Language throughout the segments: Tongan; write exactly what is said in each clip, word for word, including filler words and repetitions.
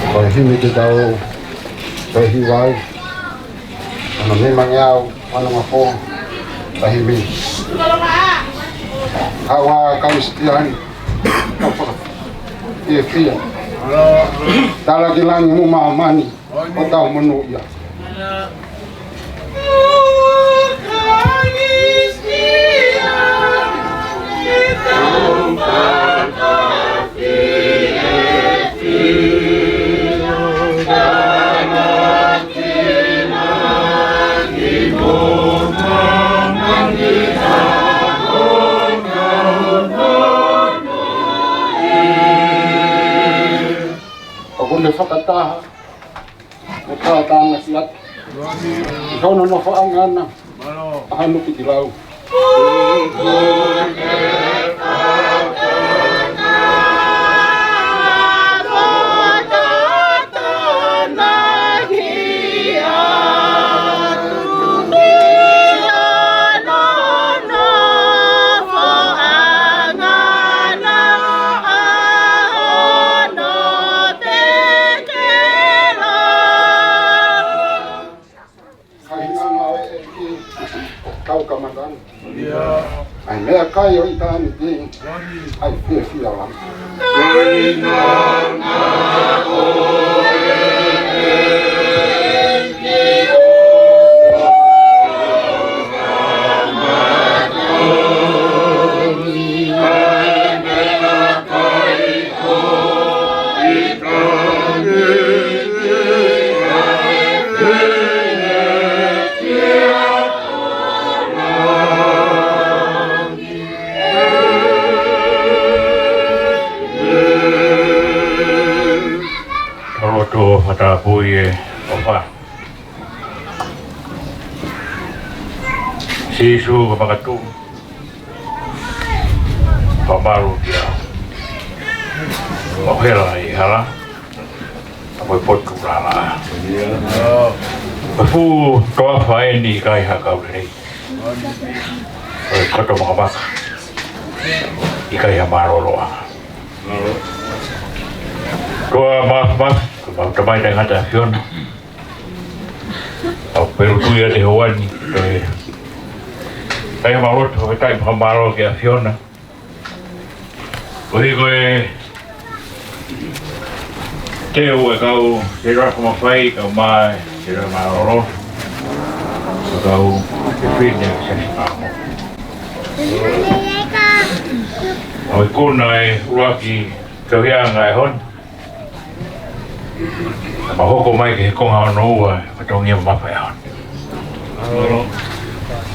Ko e himi te tau, ko e hiva ai. Ono nima ngeau, ono ngeau fo, tahi mi. Hawa Kalisitiane, fiefia. Tala ki langi mo māmani, ʻo tau monūʻia. ʻOku ne fakataha mo tātānaki atu ʻi hono nofoʻanga ʻa Hanuki Tilau. Ka hinga ngā e e ki kau kamatani. ʻAi meʻakai ʻo ʻitāniti. ʻAi fiefia lama. Tau lotu ʻo fakatapui e ʻofa. Sīsū ko e makatuʻu, fakamālō ki he ʻaho. ʻO hela ʻi he hala, ʻa mo e potu lala. Ko e fuʻu toafa eni ʻikai ha kau lelei. Ko e koto makamaka, ʻikai ha mālōlōʻanga. Ko e mafimafi, ko e mau tamai taʻengata ʻa ʻAfiona. ʻOku pelu tui ʻa e houa ni, ko e. Kae ʻumaʻā lotu, ko e taimi fakamālō ki he ʻAfiona. Koeʻuhi ko e teu e kau sētuata fakamafai, kau mai sētuata mālōlō. Ko e kau fefine ʻo e siasi māmani. ʻOku ikuna e ʻuluaki tauhiʻanga e ʻaho ni. Ka mau hoko mai ki he konga hono ua, fatongia mamafa e ʻaho ni.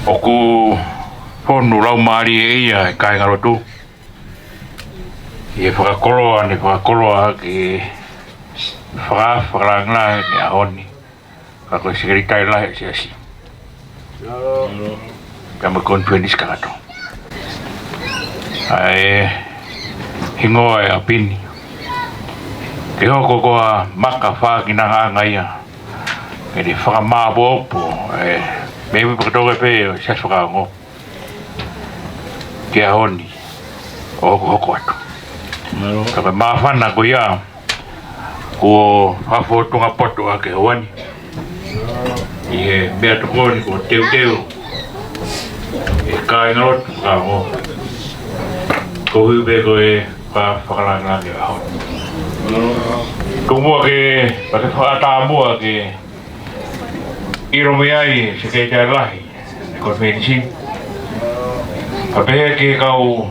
ʻOku fonu laumālie ia e kāingalotu ʻi he fakakoloa ni, fakakoloa ki he faka-, fakalāngilangi e ʻaho ni. Ka ko e Sekelitali Lahi ʻo e Siasi. Pea mo e konifelenisi kakato. ʻA e hingoa e ʻapi ni. Ke hoko ko ha maka fakakinangaʻanga ia. Ke ne fakamāopoopo e meʻa pē kotoa pē ʻo e Siasi Fakaongo. Ki he ʻaho ni, ʻo hokohoko atu. Ka ko e māfana ko ia, kuo fakafotunga poto ʻaki e houa ni. ʻI he meʻatokoni kuo teuteu ʻe he kāingalotu fakaongo. Koeʻuhi pē ko e faka-, fakalāngilangi e ʻaho ni. Tuku muʻa ke, pea ke fakaʻatā muʻa ke ʻilo mei ai e Sekelitali Lahi e konifelenisi. Pea pehē ki he kau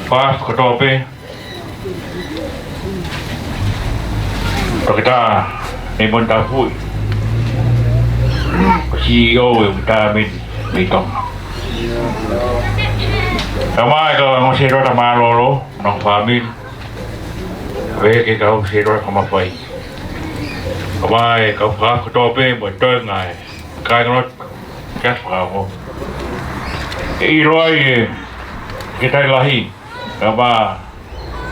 fakaeafi kotoa pē. Toketā Neimoni Tāfuʻi, ko e C E O e Umitāmeni mei Tonga. Kae ʻumaʻā e kau ongo sētuata mālōlō, mo e fāmili. Pehē ki he kau sētuata fakamafai. Kae ʻumaʻā e kau fakaako kotoa pē mo e toenga e kāingalotu, ke fakaongo. ʻE ʻilo ai ʻe he tokolahi, kae ʻumaʻā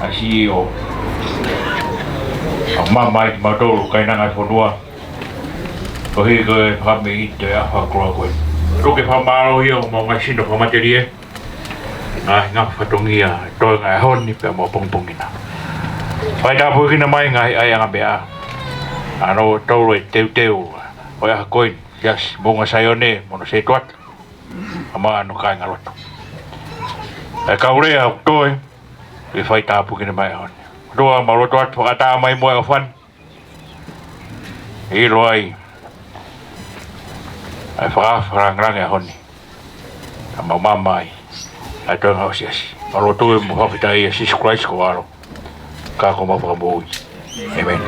ʻa e C E O, ʻa e mamahi kimautolu kainanga e fonua, koeʻuhi ko e fakameʻite ʻa e fakakoloa ko ē. Tuku ke fakamālō ʻi homau ngaahi sino fakamatelie, ngaahi ngāue fatongia, toenga e ʻaho ni pea mo e pongipongi na. Fai tāpuekina mai ngaahi ʻaiʻanga meʻa, ʻa kinautolu e teuteu ʻo e ʻaho ko eni, Siasi Moʻunga Saione mo hono setuata, kae ʻumaʻā hono kāingalotu. ʻE kau lea ʻoku toe, ʻe fai tāpuekina mai ʻaho ni. ʻOtua, mau lotu atu fakaʻatā mai muʻa e ʻofa ni, ʻe ʻilo ai ʻa e faka-, fakalāngilangi e ʻaho ni, kae mau mamahi ʻa e toenga ʻo e Siasi. Mau lotu ē mo fakafetaʻi ʻia Sīsū Kalaisi ko ho ʻAlo, ka ko homau Fakamoʻui. ʻĒmeni.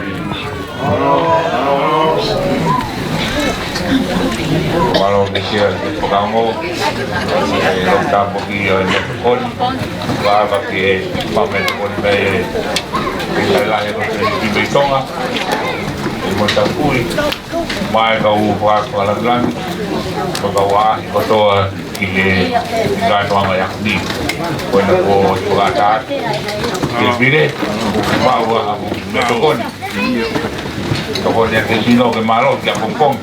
Mālō e Siasi fakaongo, ʻe lau tāpuaki ʻa e meʻa ko eni, ʻa ia ko e pame ko eni mai e, e kai lahi ko e ki mei Tonga, ʻe mo tapui mai kau fakaako fakalāngilangi, mo e kau ʻaʻahi kotoa ki he, ki he kātoanga ʻi he ʻaho ni. Ko ena ko e fakaʻatā atu ki he fefine, ʻoku mau ʻa, ʻoku mau tokoni. Tokoni ʻaki e sino ke mālō ki he pongipongi.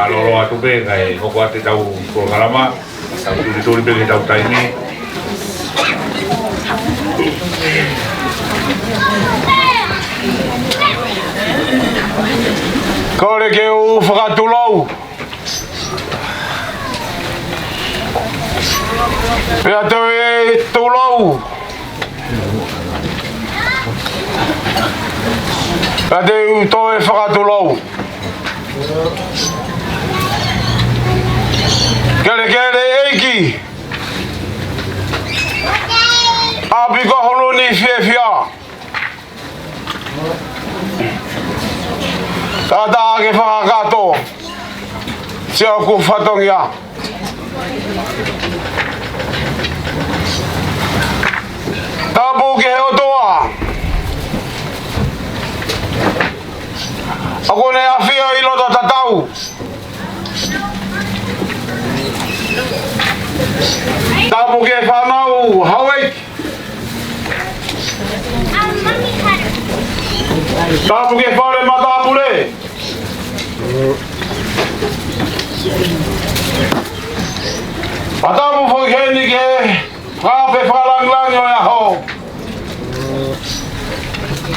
Mālōlō atu pē, kae hoko atu ʻetau polokalama, tau tulituli pē ki heʻetau taimi. Kole ke u fakatulou. Pea toe tulou. Pea te u toe fakatulou. Kelekele ʻEiki. ʻApi ko Huluni Fiefia. Kātaki fakakātoa siʻoku fatongia. Tapu ki he ʻOtua. ʻOku ne ʻafio ʻi loto tatau. Tapu ki he fānau houʻeiki. Tapu ki he fale matāpule. Pea tapu foki heni ki he fakaafe fakalāngilangi ʻo e ʻaho.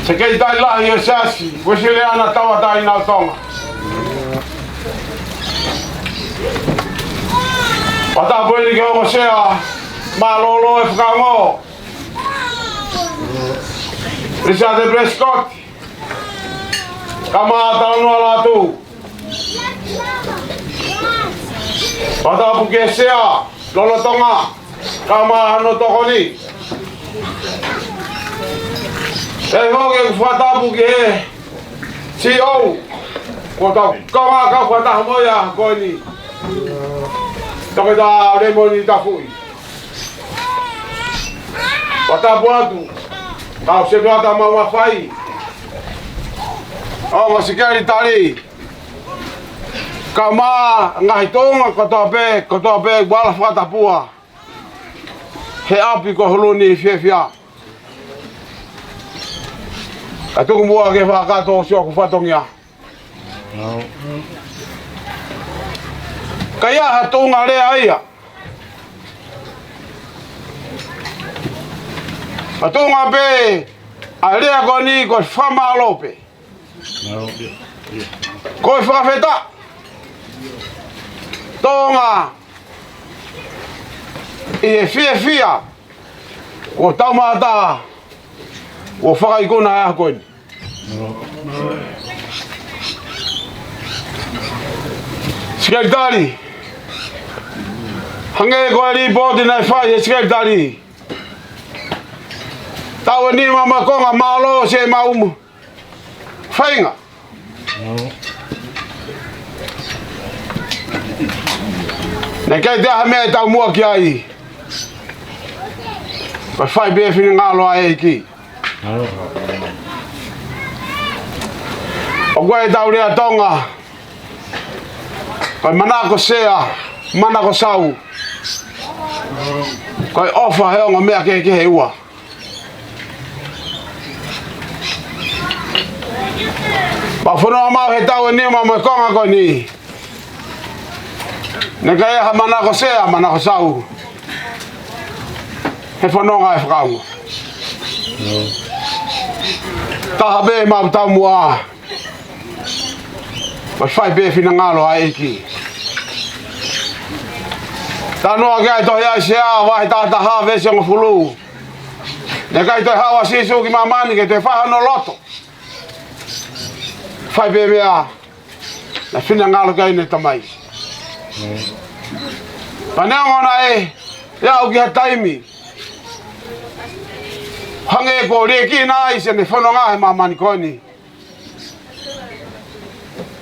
Sekelitali lahi ʻo e Siasi Uēsiliana Tauʻatāina ʻo Tonga. Pea tapu heni ki he ongo sea mālōlō ʻo e fakaongo, Lisa de Prescott, kae ʻumaʻā Talanoa Lātū. Pea tapu ki he sea lolotonga, kae ʻumaʻā hono tokoni. Pea foki ʻeku fakatapu ki he CEO, ko e tau kau fakataha mo ia ko eni, Toketā Lemoni Tafuʻi. Pea tapu atu, kau setuata mau mafai, ongo sekelitali, kae ʻumaʻā ngaahi tuʻunga kotoa pē, kotoa pē ʻoku ala fakatapua he ʻapi ko Huluni Fiefia. Kae tuku muʻa ke fakakātoa siʻoku fatongia. Ka ʻi ai ha tuʻunga lea ia, ha tuʻunga pē ʻa e lea ko eni ko e fakamālō pē. Ko e fakafetaʻi. Tonga, ʻi he fiefia kuo tau mamata, kuo fakaikuna ʻa e ʻaho ko eni. Sekelitali, hangē ko e lipooti naʻe fai ʻe he sekelitali, taʻu ʻe nima mo e konga, mālō siʻemau feinga. Naʻe ʻikai toe ʻi ai ha meʻa ʻe taumuʻa ki ai. Ko e fai pē finangalo ʻa e ʻEiki. ʻOku ʻi ai ʻetau lea Tonga, ko e manako sea, manako sau. Ko e ʻofa he ongo meʻa kehekehe ʻe ua. Pea fononga maʻu he taʻu ʻe nima mo e konga ko eni, naʻe ʻikai ha manako sea, manako sau he fononga ʻa e fakaongo. Taha pē ʻemau taumuʻa, ko e fai pē finangalo ʻa e ʻEiki. Talanoa ki ai e tohi ʻAisea vahe taha taha veesi hongofulu. Naʻe ʻikai toe haʻu ʻa Sīsū ki māmani ke toe fai hano loto. Fai pē meʻa naʻe finangalo ki ai ʻene Tamai. Ka neongo naʻe aʻu ki ha taimi hangē kuo liʻekina ai siʻene fononga he māmani ko eni,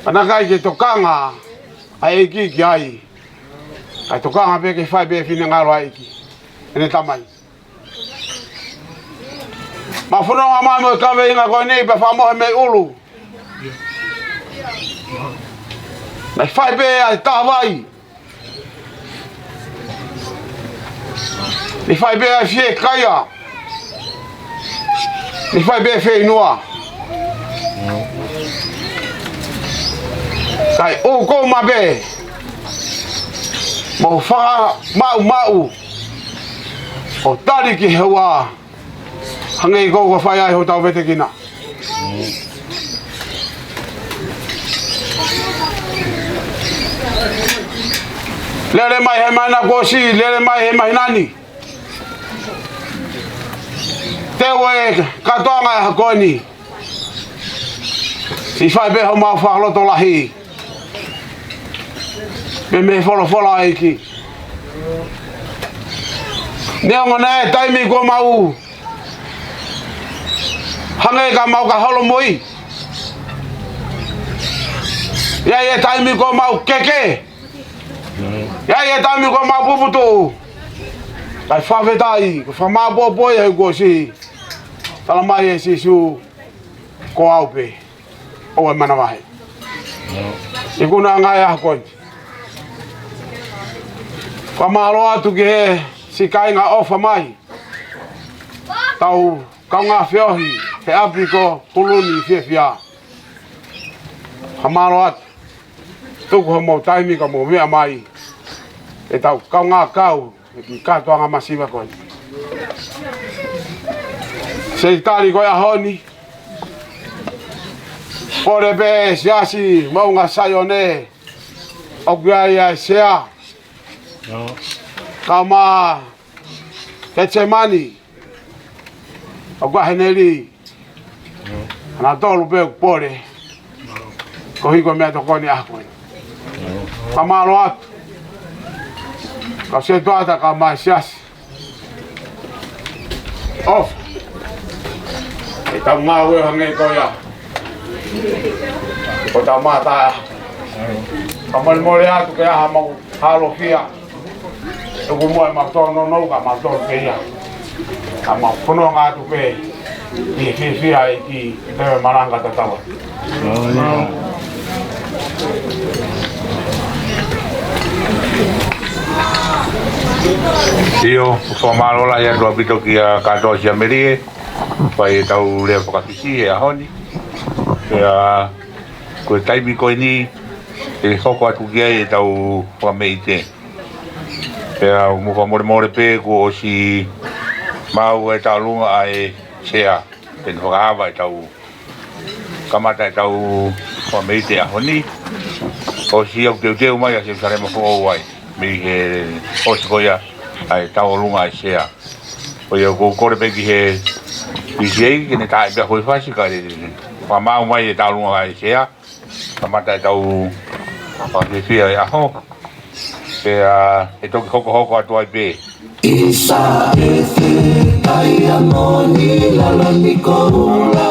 ka naʻe ʻikai ke tokanga ʻa e ʻEiki ki ai. Kae tokanga pē ke fai pē finangalo ʻa e ʻEiki, ʻene Tamai. Mau fononga mai mo e kaveinga ko eni pea fakamohe mei ʻulu. Naʻe fai pē ʻa e tavai. Naʻe fai pē ʻa e fiekaia. Naʻe fai pē fieinua. Kae ʻoku ou maʻu pē mo fakamaʻumaʻu ʻo tali ki he ua, hangē ko ʻoku fai ai hotau vetekina. Lele mai he māhina kuo ʻosi, lele mai he māhina ni. Teu e kātoanga ʻa e ʻaho ko eni. Siʻi fai pē homau fakalotolahi. Pea mei he folofola ʻa e ʻEiki. Neongo naʻe taimi kuo mau hangē ka mau ka holomui. ʻI ai e taimi kuo mau keke. ʻI ai e taimi kuo mau puputuʻu. Kae fakafetaʻi, ko e fakamāʻopoʻopo ia he kuo ʻosi. Tala mai ʻe Sīsū, ko au pē. ʻOua ʻe manavahē. ʻIkunaʻanga e ʻaho ko eni. Fakamālō atu ki he siʻi kāinga ʻofa mai. Tau kaungā feohi he ʻapi ko Kuluni Fiefia. Fakamālō atu. Tuku homou taimi ka mou meʻa mai. ʻE tau kaungā kau he kiʻi kātoanga masiva ko eni. Sekelitali ko e ʻaho ni. Kole pē Siasi Moʻunga Saione. ʻOku ʻi ai ʻa e Sea. Ka ma Ketemani. ʻOku ʻi ai Heneli. Ana tolu pē ʻoku pole. Ko hiko meʻa tokoni ʻaho ko eni. Fakamālō atu. Kau setuata ka mai Siasi. ʻOfa. ʻE tau ngāue hangē ko ia. Ko tau mata. Ka molemole atu ke ʻaha mau halofia. ʻOku muʻa ʻemau tōnounou ka mau tō pē ia. Ka mau fononga atu pē ʻi he fiefia ʻi he ʻEiki, te malanga tatau. ʻIo, fakamālō lahi atu ʻaupito kia Kātoa Siamelie, fai ʻetau lea fakakisi he ʻaho ni. Pea ko e taimi ko eni, ʻe hoko atu ki ai ʻetau fakameʻite. Pea ʻoku mou fakamolemole pē kuo ʻosi maʻu e tauʻolunga ʻa e Sea. Pea ne fakaava ʻetau kamata ʻetau fakameʻite ʻaho ni. ʻOsi ʻoku teuteu mai ʻa Selusalema Foʻou ai. Mei he ʻosi ko ia ʻa e tauʻolunga ʻa e Sea. Ko ia ʻoku ou kole pē ki he P C A ke ne tā pē ʻa e foʻi fasi kae fakamaau mai e tauʻolunga ʻa e Sea. Kamata ʻetau fakafiefia e ʻaho. Pea ʻe toki hokohoko atu ai pē. ʻI Sāʻefe, Taiamoni, lalo ni koula.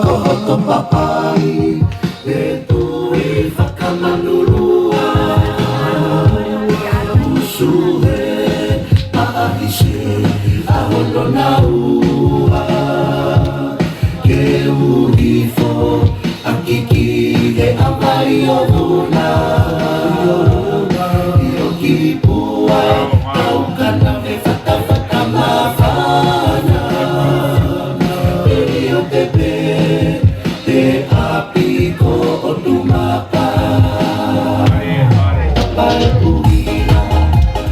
Ko hoto papai, ʻe tui fakamanulua. Usu he, paʻahise, ʻa hono naua. Ke u hifo ʻaki ki he ʻamai ʻo Vuna. ʻIo ki Pua, tau kana me fatafata māfana. ʻIo te pē, he ʻapi ko ʻOtu Mapa. Pale Pukina,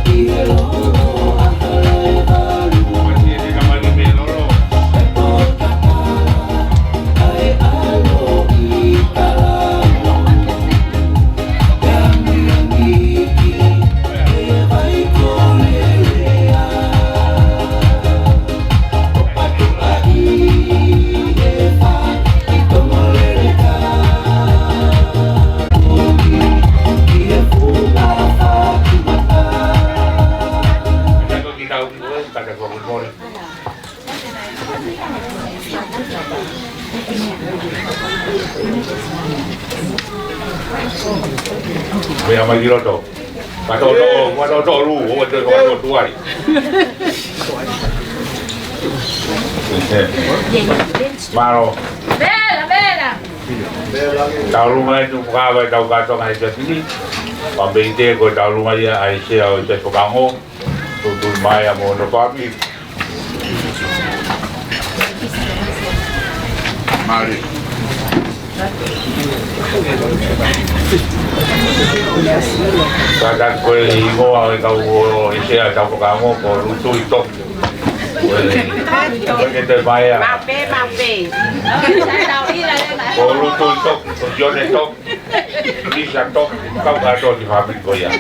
ʻi he lolo ʻa Halaevalu. Meʻa mai ki loto. Ka toʻotoʻo, ka toʻotoʻo lū, ʻo te toʻotoʻo tuai. Mālō. Vela, vela. Tauʻolunga ʻi he ʻuhinga ʻetau kātoanga he efiafi ni. Pea pehē ko e tauʻolunga ia ʻa e Sea ʻo e Taifakaongo. Tuʻutuʻu mai ʻa mo no papi. Mālō. Kātaki ko e hingoa ʻo e kau ʻosi ʻa e kau fakaongo ko Lutu ʻi Toki. Ko e, ko e ke te maea. Mape, mape. Ko Lutu ʻi Toki, ko Sione Toki. Lisa Toki, kau kātoa ki he fāmili ko ia.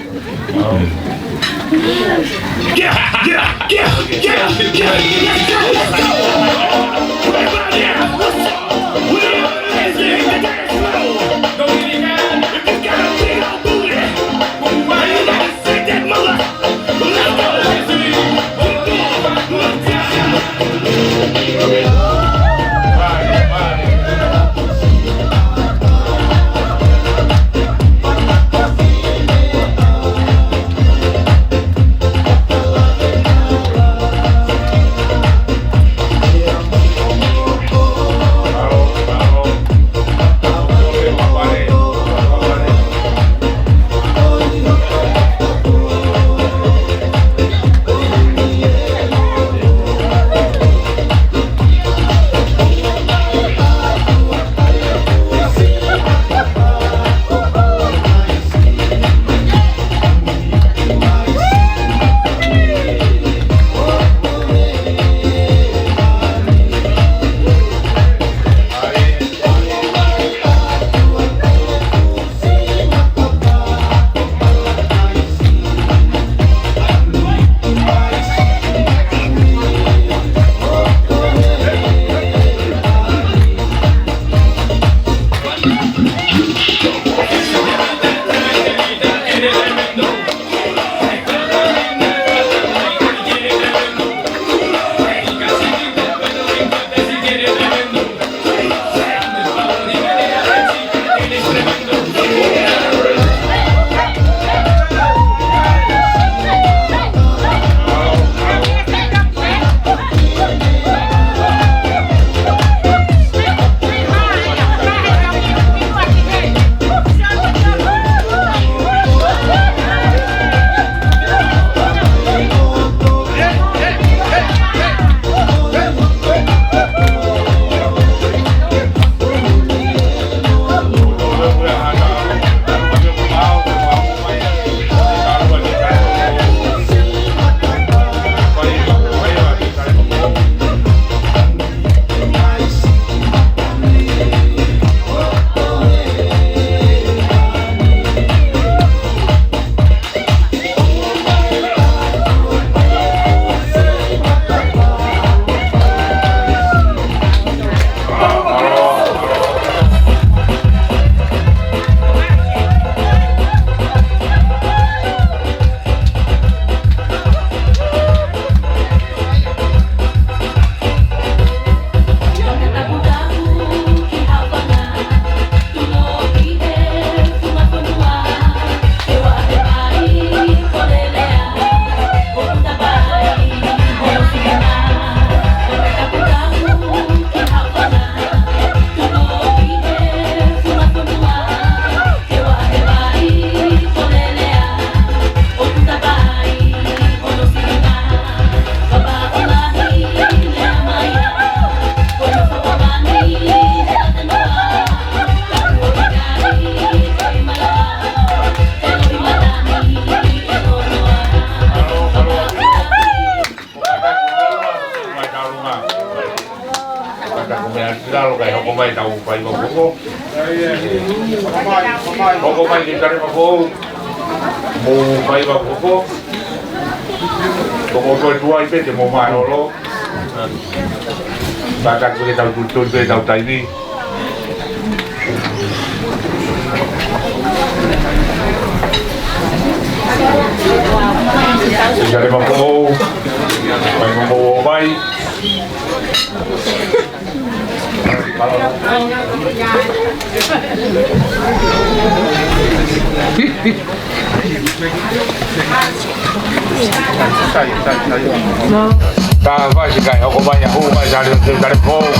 Ko e meʻa ʻi lalo kae hoko mai tau faiva koko. Hoko mai ki he Salema Foʻou mo e faiva koko. Ko e tuai pē te mou mālōlō. Kātaki ke tau tulituli pē ʻetau taimi. Salema Foʻou, mai mo mou ō mai. Taha fai siʻi kakai, hoko mai ʻo hū mai Salema, Salema Foʻou.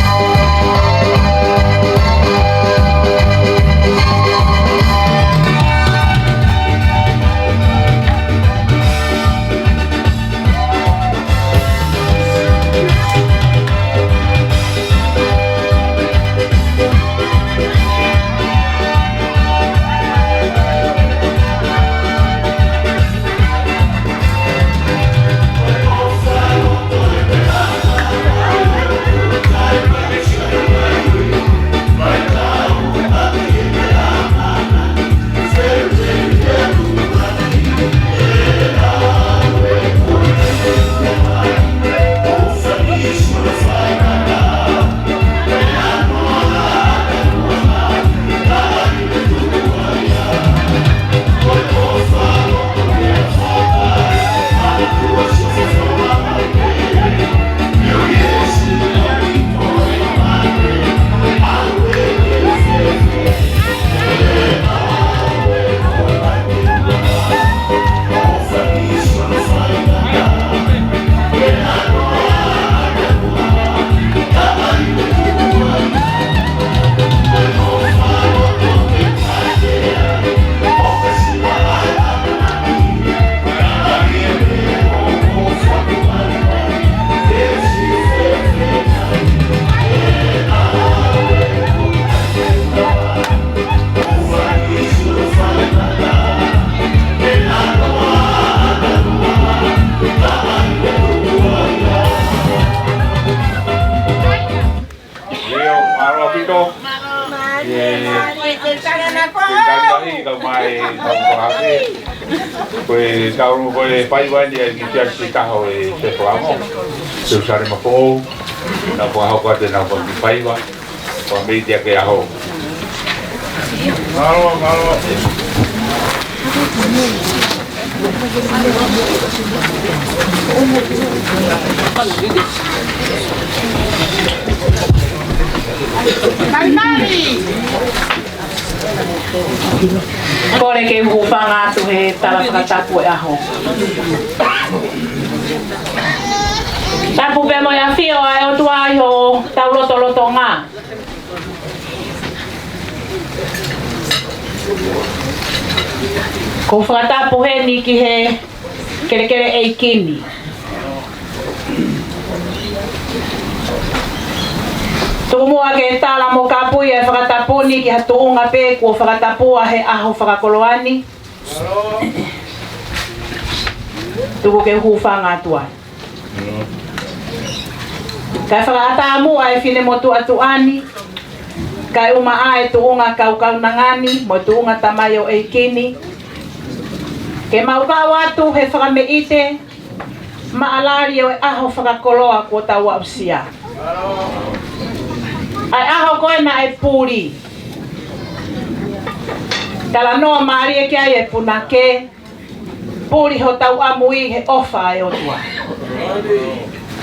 Mālō ʻaupito. ʻIo, ke tali lahi kau mai, kau mai hake. Ko e kau, ko e faiva ni ʻa e kiʻi siasi taho ʻe Sefalamo. Selusalema Foʻou. Naʻa ku fakahoko atu ʻenau kiʻi faiva. Ko e meʻa ia ki he ʻaho. Mālō, mālō. Kole ke u hūfanga atu he tala fakatapu ʻo e ʻaho. Tapu pē mo e ʻafio ʻa e ʻOtua ʻi hotau lotolotonga. ʻOku ou fakatapu heni ki he kelekele ʻeiki ni. Tuku muʻa ke tala mo kapuʻi ʻa e fakatapu ni ki ha tuʻunga pē kuo fakatapua he ʻaho fakakoloa ni. Tuku ke u hūfanga atu ai. Kae fakaʻatā muʻa e finemotuʻa tuʻa ni, kae ʻumaʻā e tuʻunga kaukaunanga ni, mo e tuʻunga tamaioʻeiki ni. Ke mau kau atu he fakameʻite maʻalali ʻo e ʻaho fakakoloa kuo tau aʻusia. ʻA e ʻaho ko ē naʻe puli. Talanoa mālie ki ai e punake, puli hotau ʻamui he ʻofa ʻa e ʻOtua.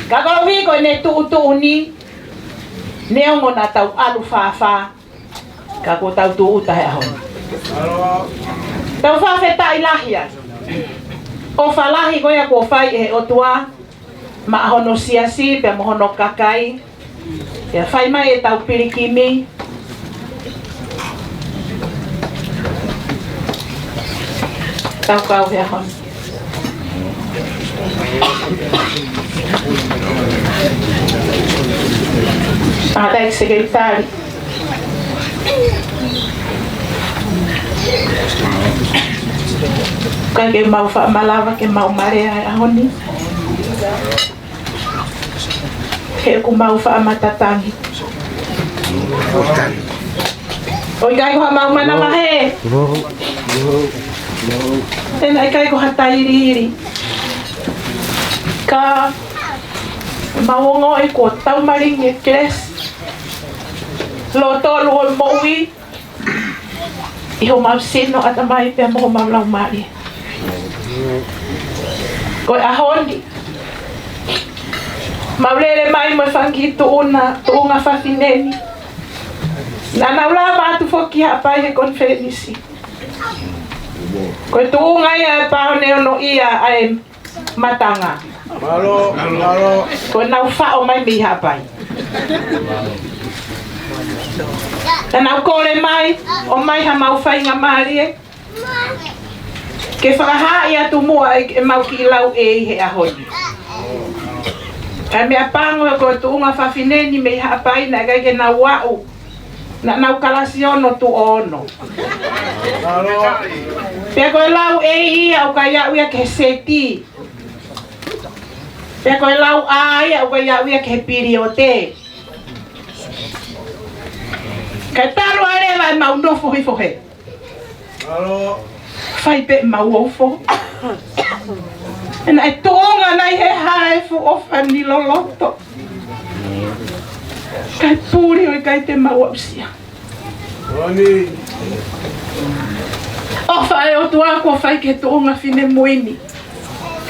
Ka koeʻuhi ko ʻene tuʻutuʻuni, neongo naʻa tau ʻalu fāfā, ka kuo tau tūʻuta he ʻaho ni. Tau fakafetaʻi lahi ai. ʻOfa lahi ko ia kuo fai ʻe he ʻOtua maʻa hono siasi pea mo hono kakai. Pea fai mai ʻetau pilikimi. Tau kau he ʻaho ni. Tangataʻeiki Sekelitali. Kae ke mau faʻa malava ke mau marea he ʻaho ni. He ʻoku mau faʻa matatangi. ʻOku ʻikai ko ha mau manavahē. Pea naʻe ʻikai ko ha tailiili. Ka mau ongoʻi kuo taumalingi e kelesi. Lōtolu ʻo e moʻui. ʻI homau sino, ʻatamai pea mo homau laumālie. Ko e ʻaho ni, mau lele mai mo e fanga kiʻi tuʻunga, tuʻunga fafine ni. Naʻa nau lava atu foki ki Haʻapai he konifelenisi. Ko e tuʻunga ia ʻe pāoneonoʻia ʻa e matanga. Mālō, mālō. Ko ʻenau faʻo mai mei Haʻapai. Naʻa nau kole mai, ʻomai hamau faingamālie ke fakahaaʻi atu muʻa ʻe, ʻemau kiʻi lau ʻe ʻi he ʻaho ni. Kae meʻapango ko e tuʻunga fafine ni mei Haʻapai naʻe ʻikai ke nau aʻu. Naʻa nau kalasi ono tuʻo ono. Pea ko e lau ʻe ia ʻoku ʻikai aʻu ia ki he seti. Pea ko e lau ʻa ia ʻoku ʻikai aʻu ia ki he piliote. Kae talu ai leva ʻemau nofo hifo hē. Fai pē ʻemau ofo. Naʻe tuʻunga nai he hā e fuʻu ʻofa ni loloto. Kae puli ʻo ʻikai te mau aʻusia. ʻOfa ʻa e ʻOtua kuo fai ki he tuʻunga finemui ni.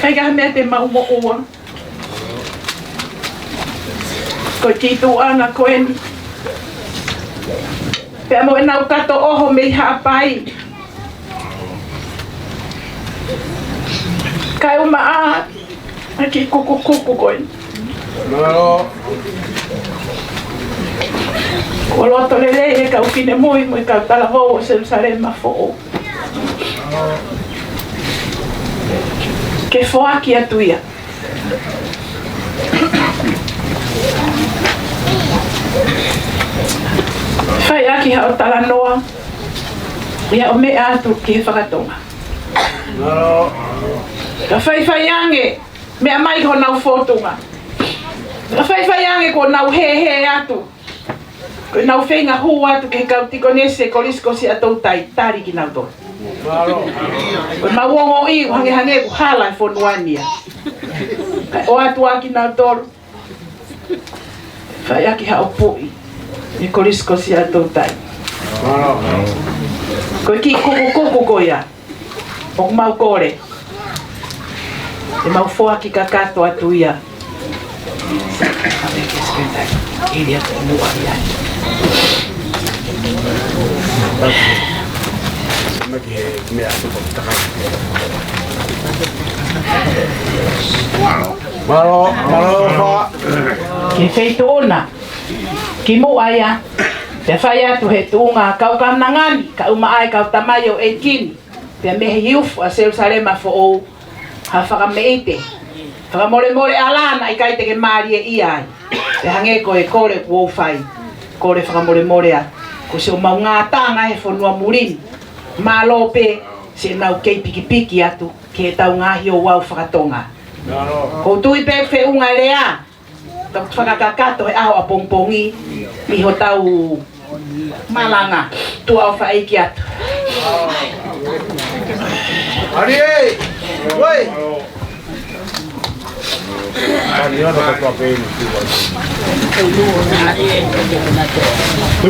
ʻIkai ha meʻa te mau moʻua. Ko e kiʻi tuʻunga ko eni. Pea mo ʻenau kato ʻoho mei Haʻapai. Kae ʻumaʻā ʻa e kiʻi kukukuku ko eni. Kuo loto lelei e kau finemui mo e kau talavou ʻo Selusalema Foʻou ke foaki atu ia. Fai ʻaki haʻo talanoa, ia ʻo meʻa atu ki he fakatonga. Ka faifai ange, meʻa mai ki honau fōtunga. Ka faifai ange kuo nau hēhē atu. Ko ʻenau feinga hū atu ki he kau tikonesi ʻo e Kolisi ko Siaʻatoutai, tali kinautolu. Ko ʻemau ongoʻi ʻoku hangehangē ʻoku hala e fonua ni ia. Kae ʻoatu ā kinautolu, fai ʻaki ha ʻopuʻi ʻi he Kolisi ko Siaʻatoutai. Ko e kiʻi kukukuku ko ia ʻoku mau kole ke mau foaki kakato atu ia. Mālō, mālō, fa. Ki he feituʻu na, kimuʻa ia, te u fai atu he tuʻunga kau kaunanga ni, kae ʻumaʻā e kau tamaioʻeiki ni, pea mei he Youth ʻa Selusalema Foʻou, ha fakameʻite, fakamolemole ʻalā naʻe ʻikai te ke mālieʻia ai. Pea hangē ko e kole kuo u fai, kole fakamolemole atu. Ko siʻomau ngataʻanga he fonua muli ni, mālō pē siʻenau kei pikipiki atu ki heʻetau ngaahi ouau faka-Tonga. ʻOku ou tui pē feʻunga e lea, tau fakakakato he ʻaho ʻapongipongi ʻi hotau malanga. Tuʻa ʻofa ʻeiki atu. Ari e! Wai!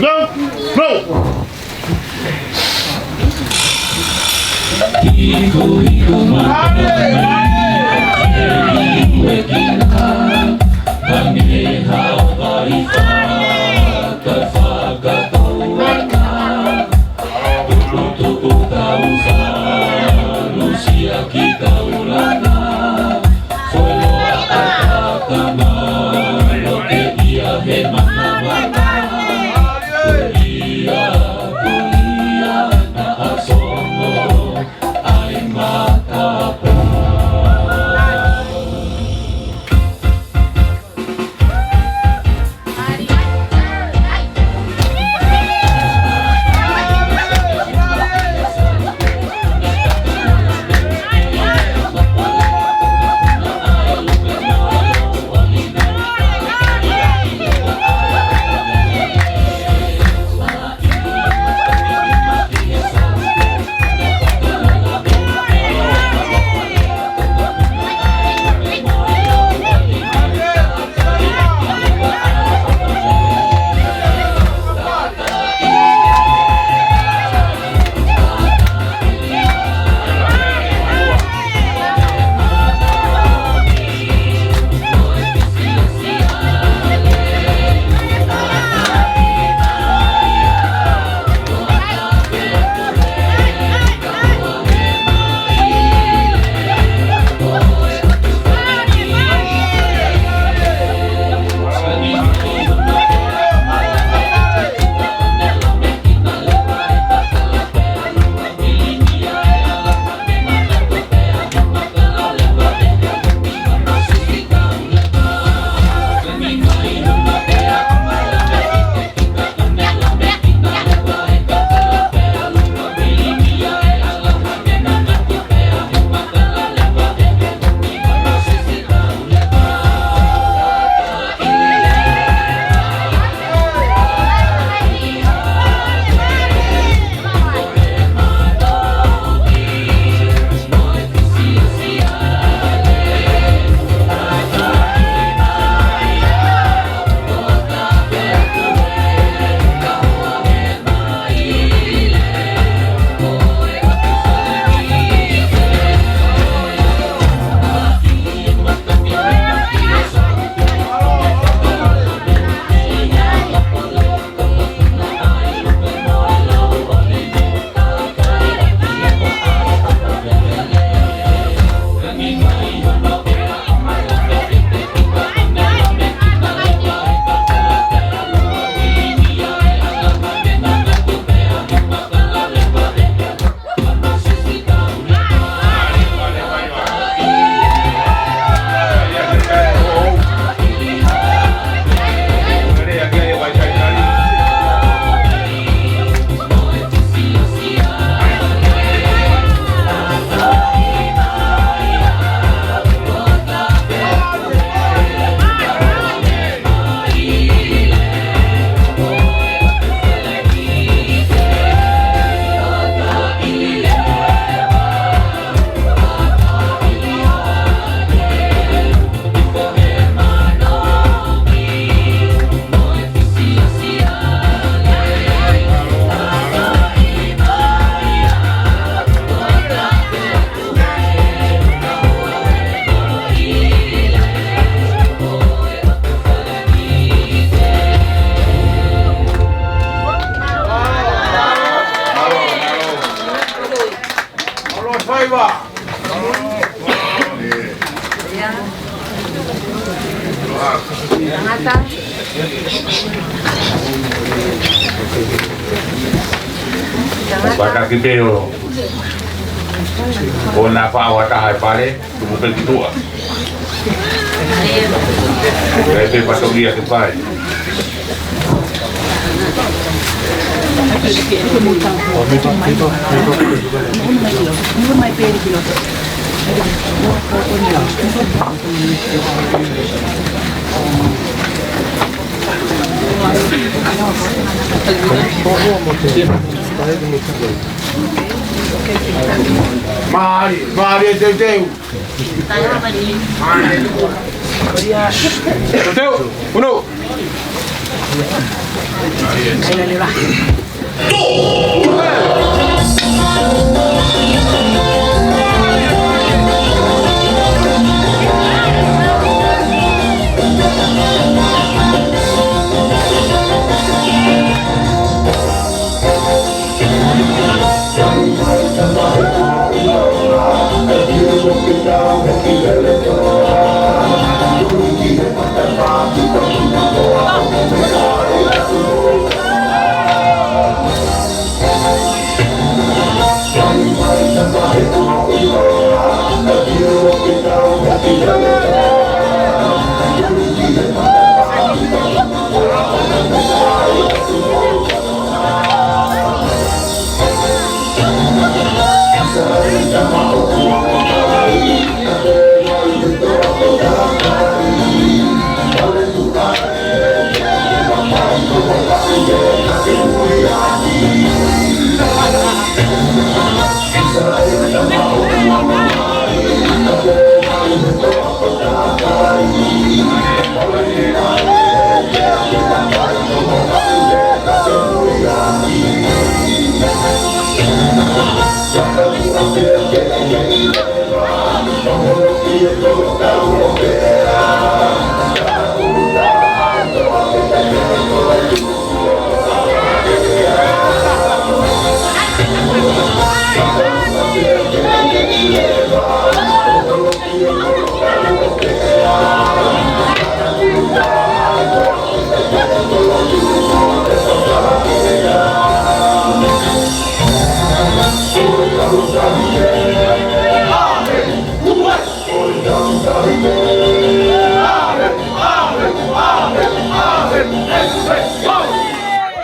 Go! Go! Kātaki pē ʻo, ʻo na faʻo ha taha e pale, tuku pē ki tuʻa. Kae pē fatongia ke fai. Mālie, mālie e teuteu. Teuteu, uno.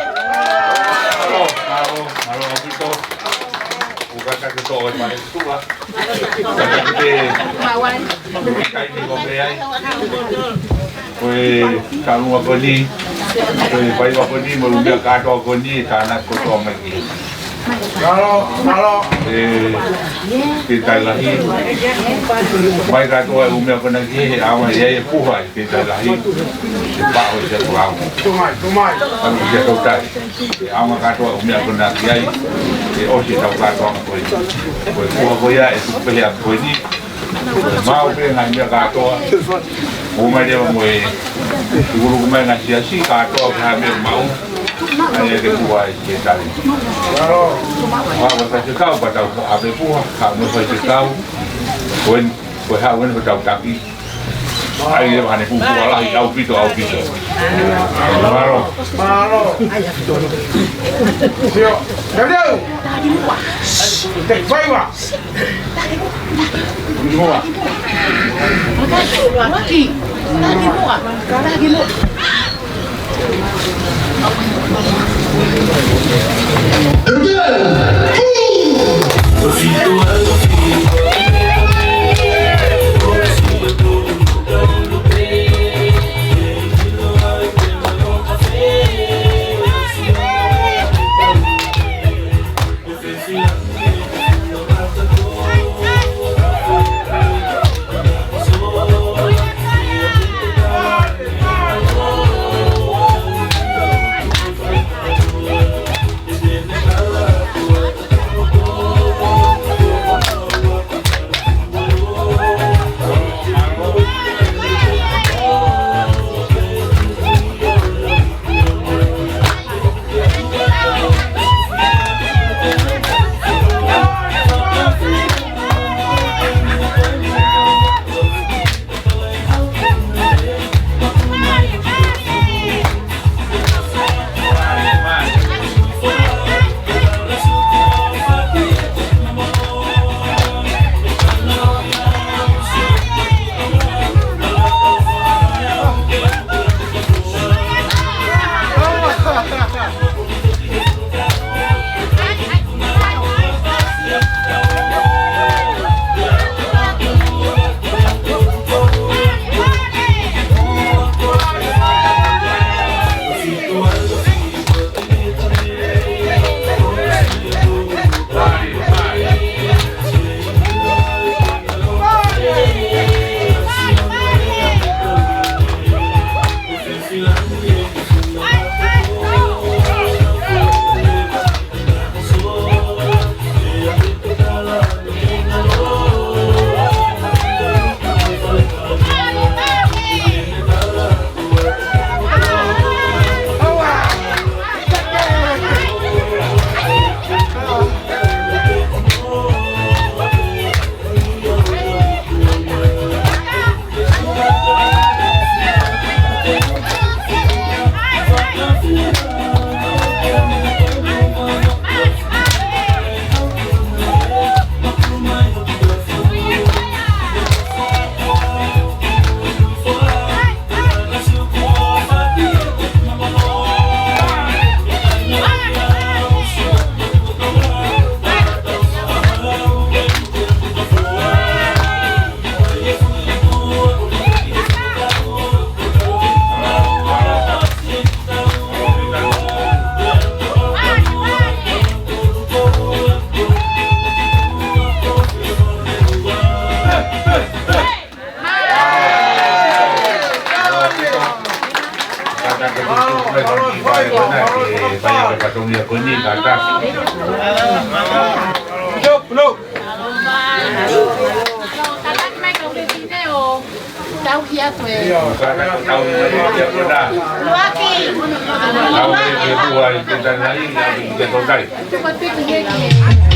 Mālō, mālō, mālō ʻaupito. ʻOku kātaki ʻo e pale ki tuʻa. Kātaki pē ʻi he taimi ko ē ai. Ko e kalunga ko eni, ko e faiva ko eni, mo e ʻū meʻa kātoa ko eni, tānaki kotoa mai ki. Mālō, mālō. ʻE, ke tai lahi. Mai kātoa e ʻū meʻa ko ena ki he, ʻaonga ia e puha, ke tai lahi. Ke paʻo e te kulau. Tō mai, tō mai. Kanu ia tau tai. ʻE ʻaonga kātoa e ʻū meʻa ko ena ki ai. ʻE ʻosi ʻetau kātoanga ko ē. Ko e puha ko ia, ʻe tuku pehē ʻaki ko eni. Maʻu pē ngaahi meʻa kātoa. ʻOmai leva mo e, ʻuluku mai ngaahi siasi kātoa ke ha meʻa maʻu. ʻAi ke kuai ke tali. Ua ua faifekau, patau ko ʻave puha, ka mo faifekau. Ko eni, ko e hā eni ko ʻetau taki. ʻAi leva hane kuku alahi, ʻaupito, ʻaupito. Mālō. Mālō. Sio. Tau tau. Te faiva. Fatongia ko eni, kātaki. Tau hia atu e. Tau hia atu e. Tau hia atu e. Tau hia atu e.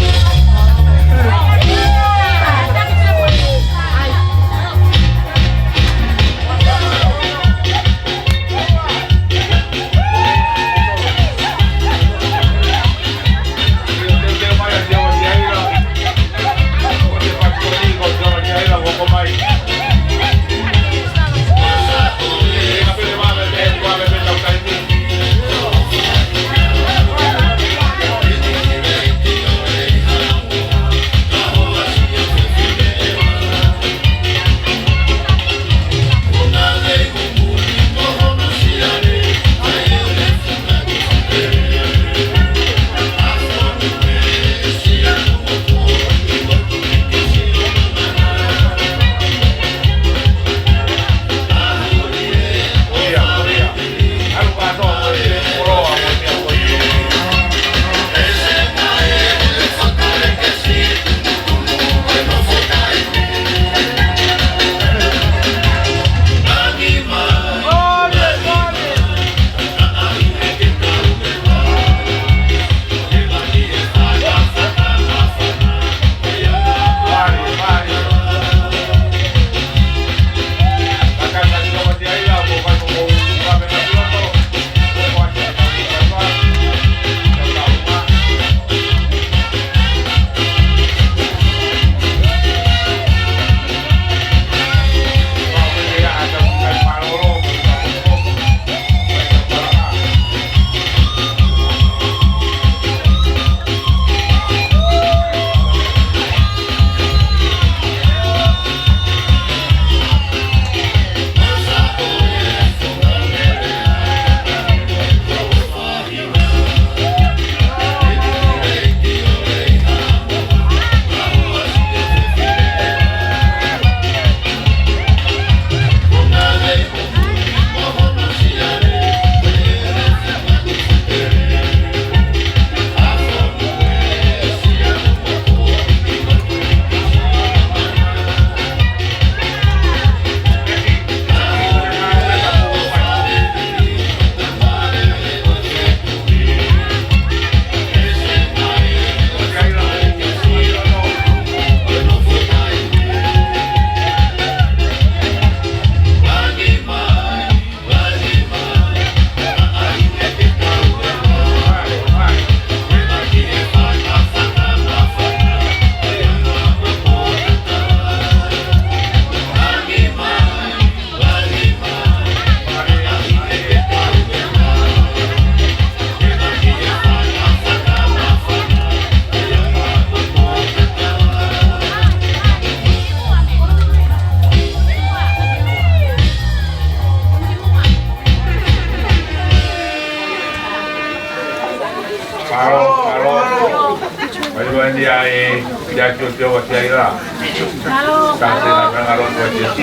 Mālō, mālō. Mālō, mālō.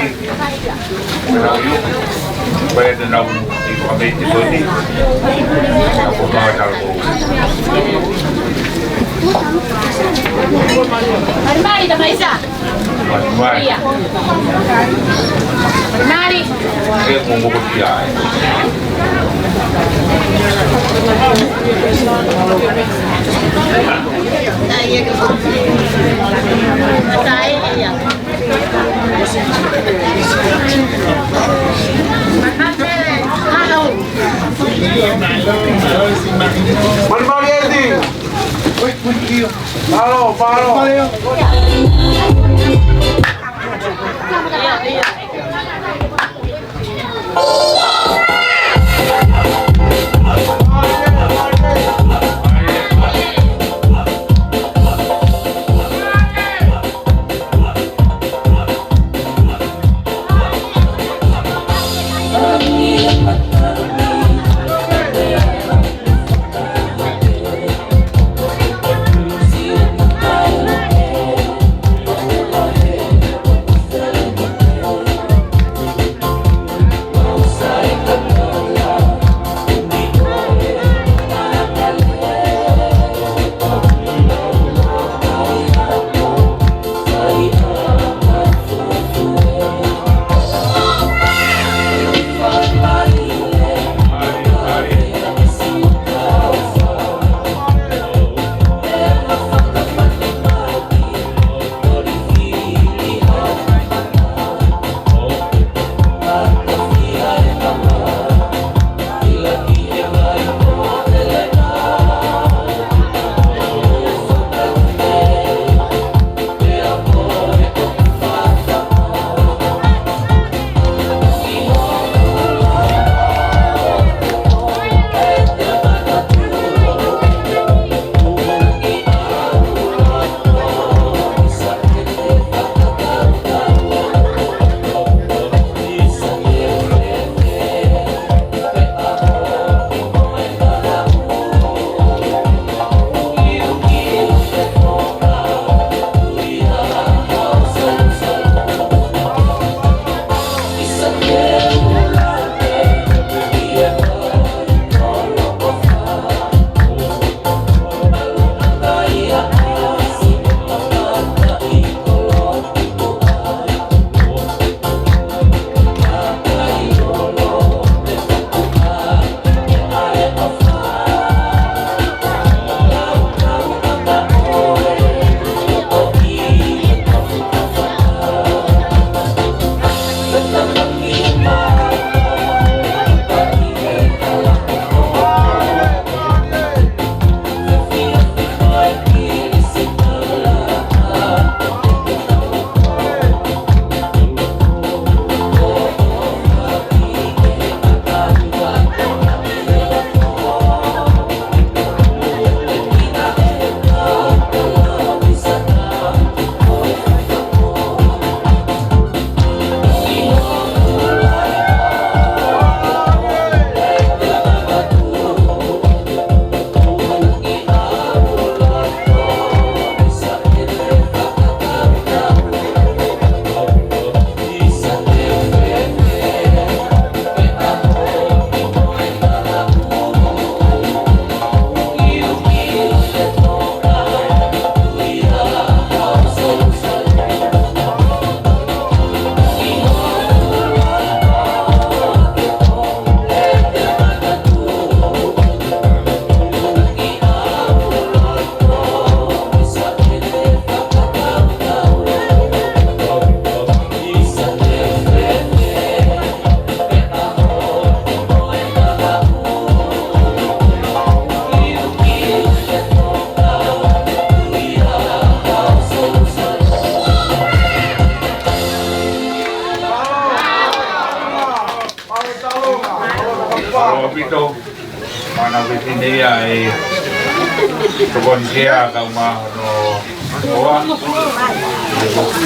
Mālō, mālō. Mālō, mālō. Mālō, mālō. Mālō, mālō. Mālō. Mālō, mālō. Mālō, mālō. Ia e tokoni kia kau mā hono hoa.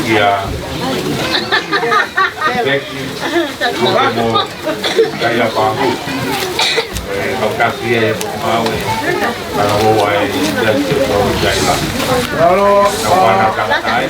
Ia. Peki. Kuke mo. Kaila pahu. E, kau taki e mau e. Kau hoa e. Ia, ia, kau kaila. Halo. Kau ana kau kai.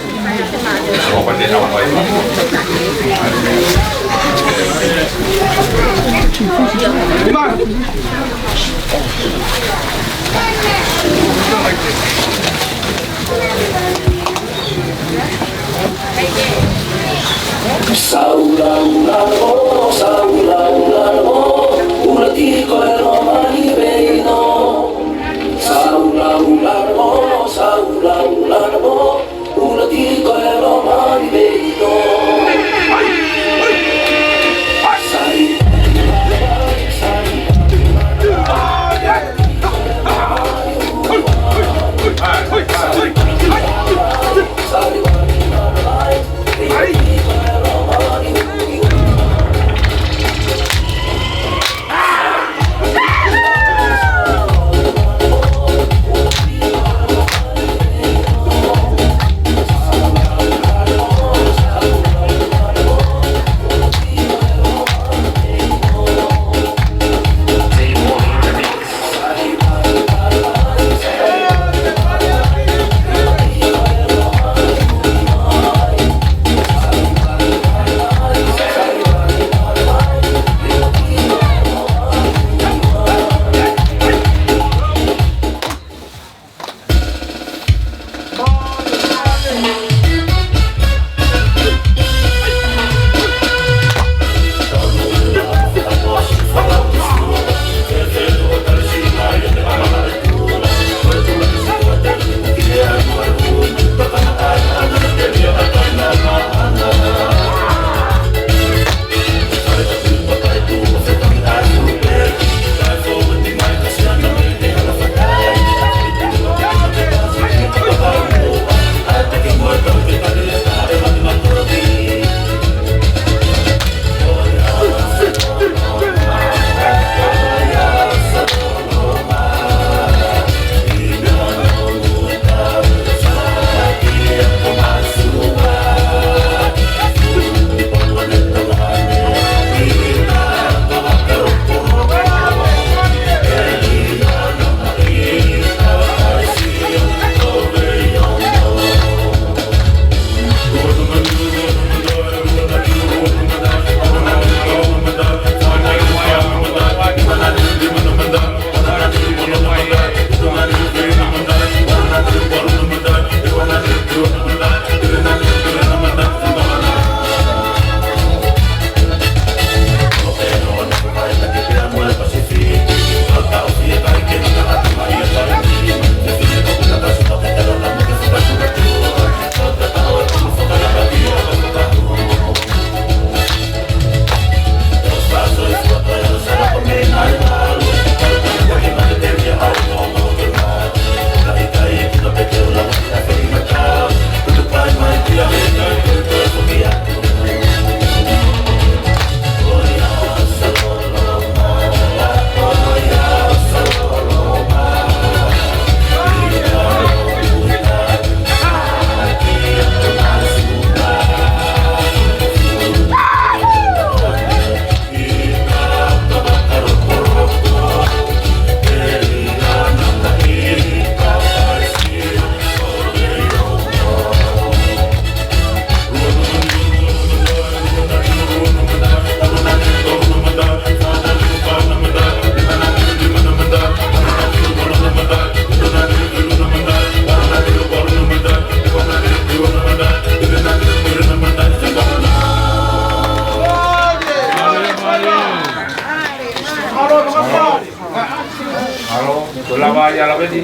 Halo, ko lava ia la vedi.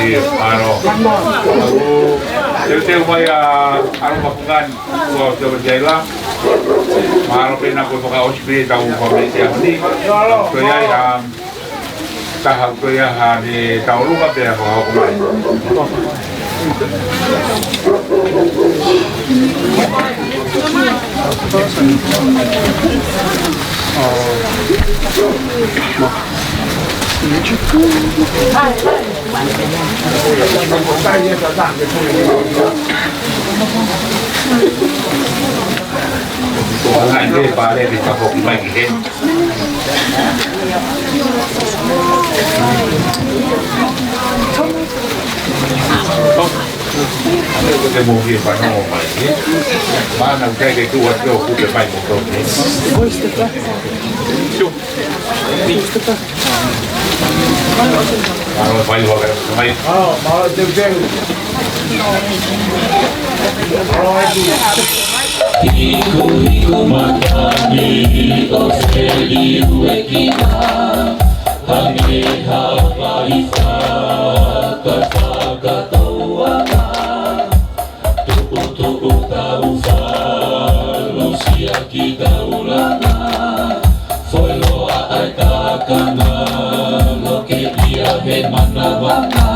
Ia, halo. Au, teuteu mai ʻa, ʻa Alo Mafungani, ʻa Tio Matiaila. Mahalo pē naʻa ko e fakaʻosi pē ʻetau fakameʻa ʻi he ʻaho ni. Ko ia ia, taha ko ia ha ne tau luka pea ko hoko mai. Mālō e fai waka mai. Mālō e teuteu. Mālō e tu. Hiku hiku matani ʻo feliuekina. Hangē ha paʻi fakatouʻanga. Tuʻutuʻu tau falu siaki taulanga, foʻi loa ʻa e takanga, loke ia he manavanga,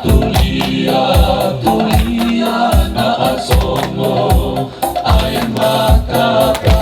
tulia, tulia, naʻa songo ʻa e matapā.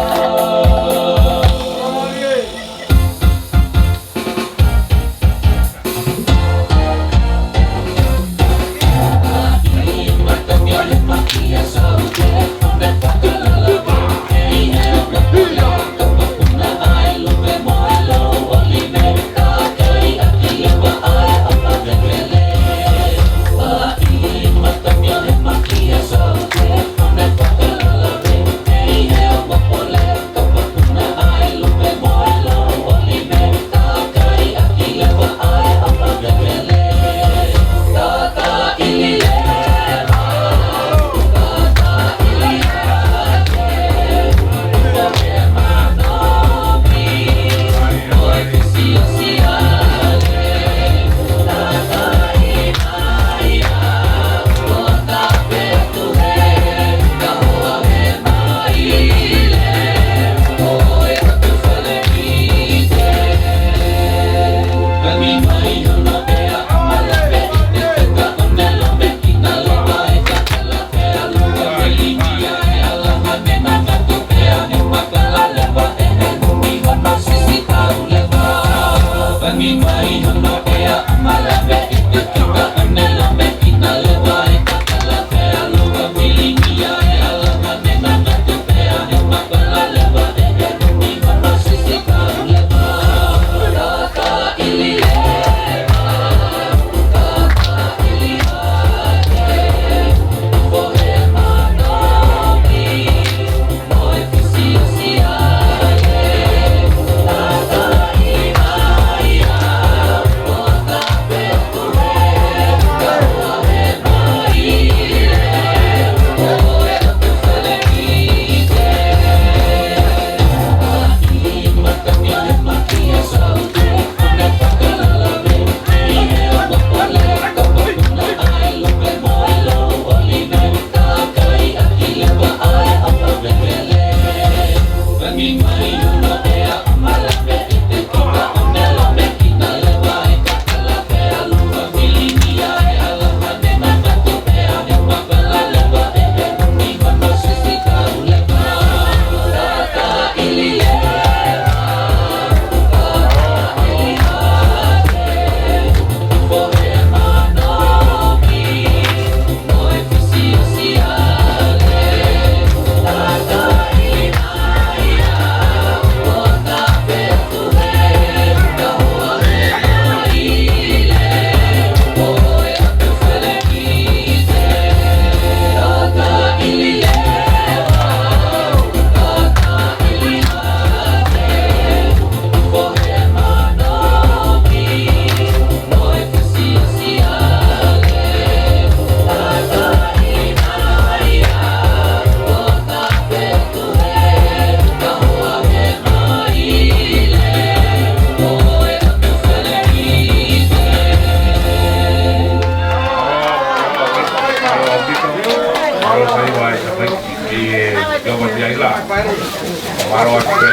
Mālō atu e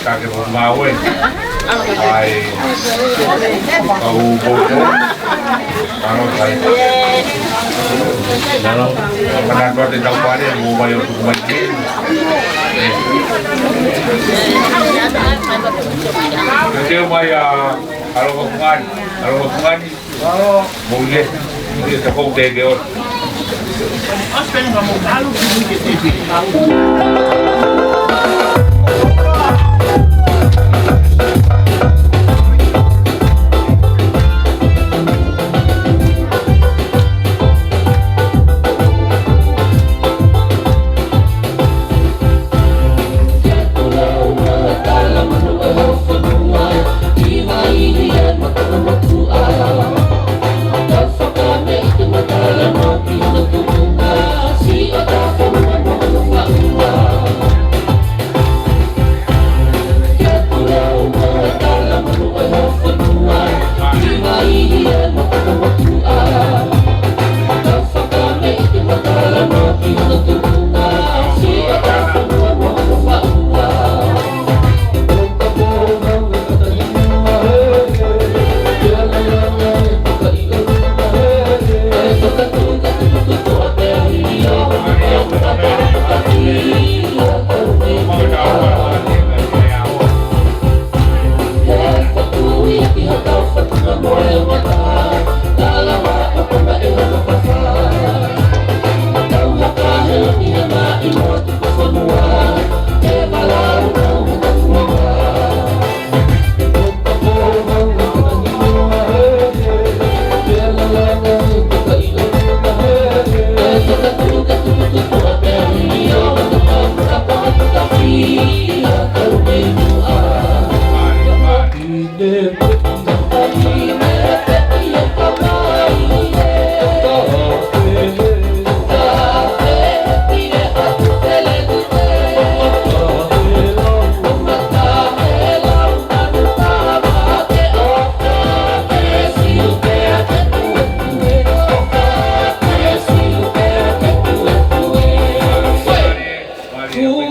take mo maue. ʻAi, kau poupou. Mālō atu. Mālō. Mana atu e tau pare, mo mai o tuku mai ki. Te mai a, a longo fungani, a longo fungani. Mo ie, ie ta kou te ke o.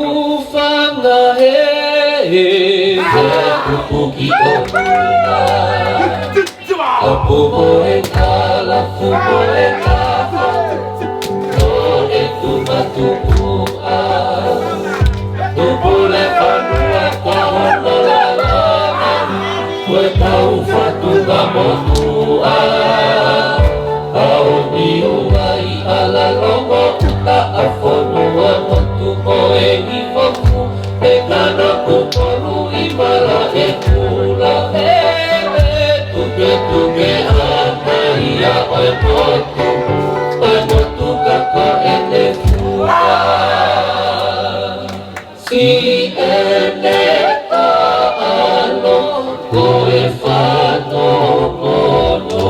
Kufanga he, he, he, kupuki o Apu mo e kalafu mo e kafa, no e tuma tupu a. Tupu le fanua ka hono lala, ko e tau fatu ka motu a. A o ni uai a la longo uta a fonua motu mo e ifoku. E kana kupolu i mala e kula e, e tuke tuke a mai a o e motu, o e motu ka ko e ne fua. Si e ne ka ano ko e fano mono.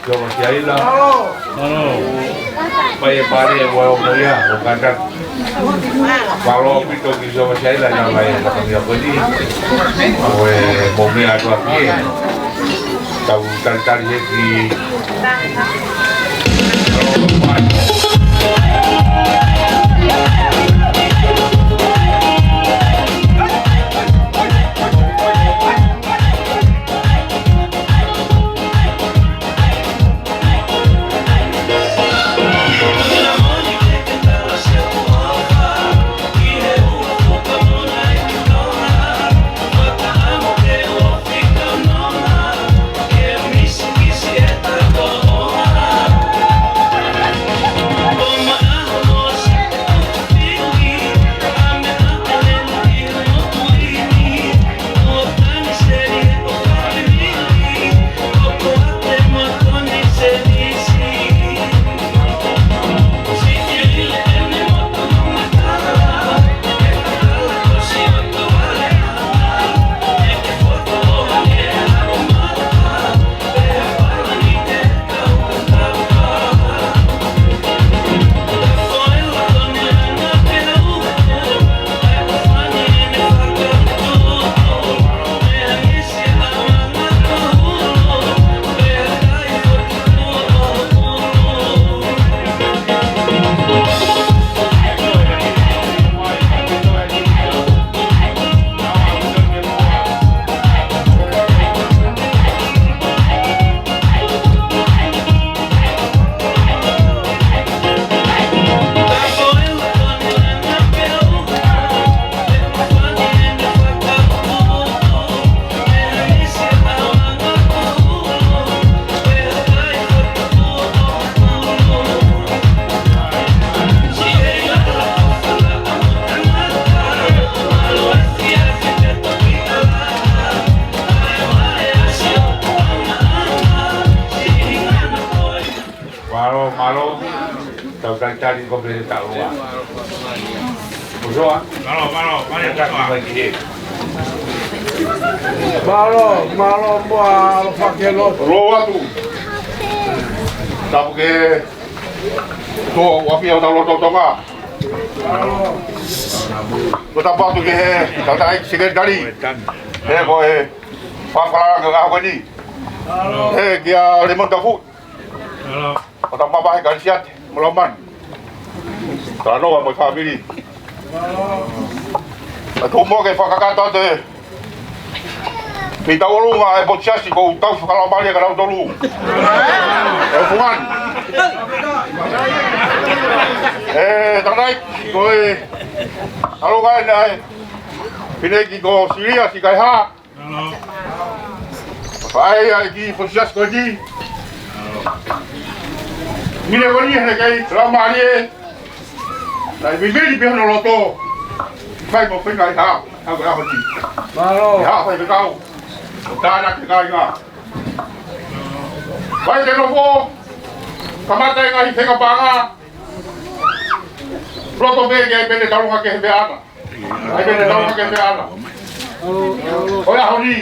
Siova Siaila. Mālō. Mai e pale ʻe ua o moia, ʻo kātaki. Mālō ʻaupito kia Siova Siaila, naʻe mai e lakanga ko eni. Ko e moʻui atu ʻaki ē. Tau talitali hē ki Mālō, mālō. Tau talitali ko pē taua. Ko Siova. Mālō, mālō, mālō. Talitali mai ki hē. Mālō, mālō, mo ʻalofa ke lotu. Lō atu. Tapu ke tō ʻuafia ʻo tau loto Tonga. Ko tapu atu ki he tangataʻeiki sekelitali. He ko e fakafananga ʻo e ʻaho ko eni. He kia Leimoni Tafu. Ko tapu mavahe Kalisiate mo Laumani. Talanoa mo e fāmili. ʻA tuku muʻa ke fakakakato atu e Pita Olunga e potu siasi ko u tau fakalaumālie kia nautolu. ʻE fungani. ʻE, tangataʻeiki ko e Olunga ʻe naʻe. Fineʻeiki ko Silia Sikaiha. Faʻē ia ki potu siasi ko eni. Mine ko eni he kei laumālie. Naʻe vivili pē hono loto. Fai mo fai ngai ha. Ha ko e ʻaho ni. Mālō. Ha fai pē kau. Tānaki kāinga. Fai te nofo. Kamata e ngaahi fekapanga. Loto pē ke pene talonga ke he peana. ʻAi pē ne tau ke pē ana. ʻO e ʻaho ni,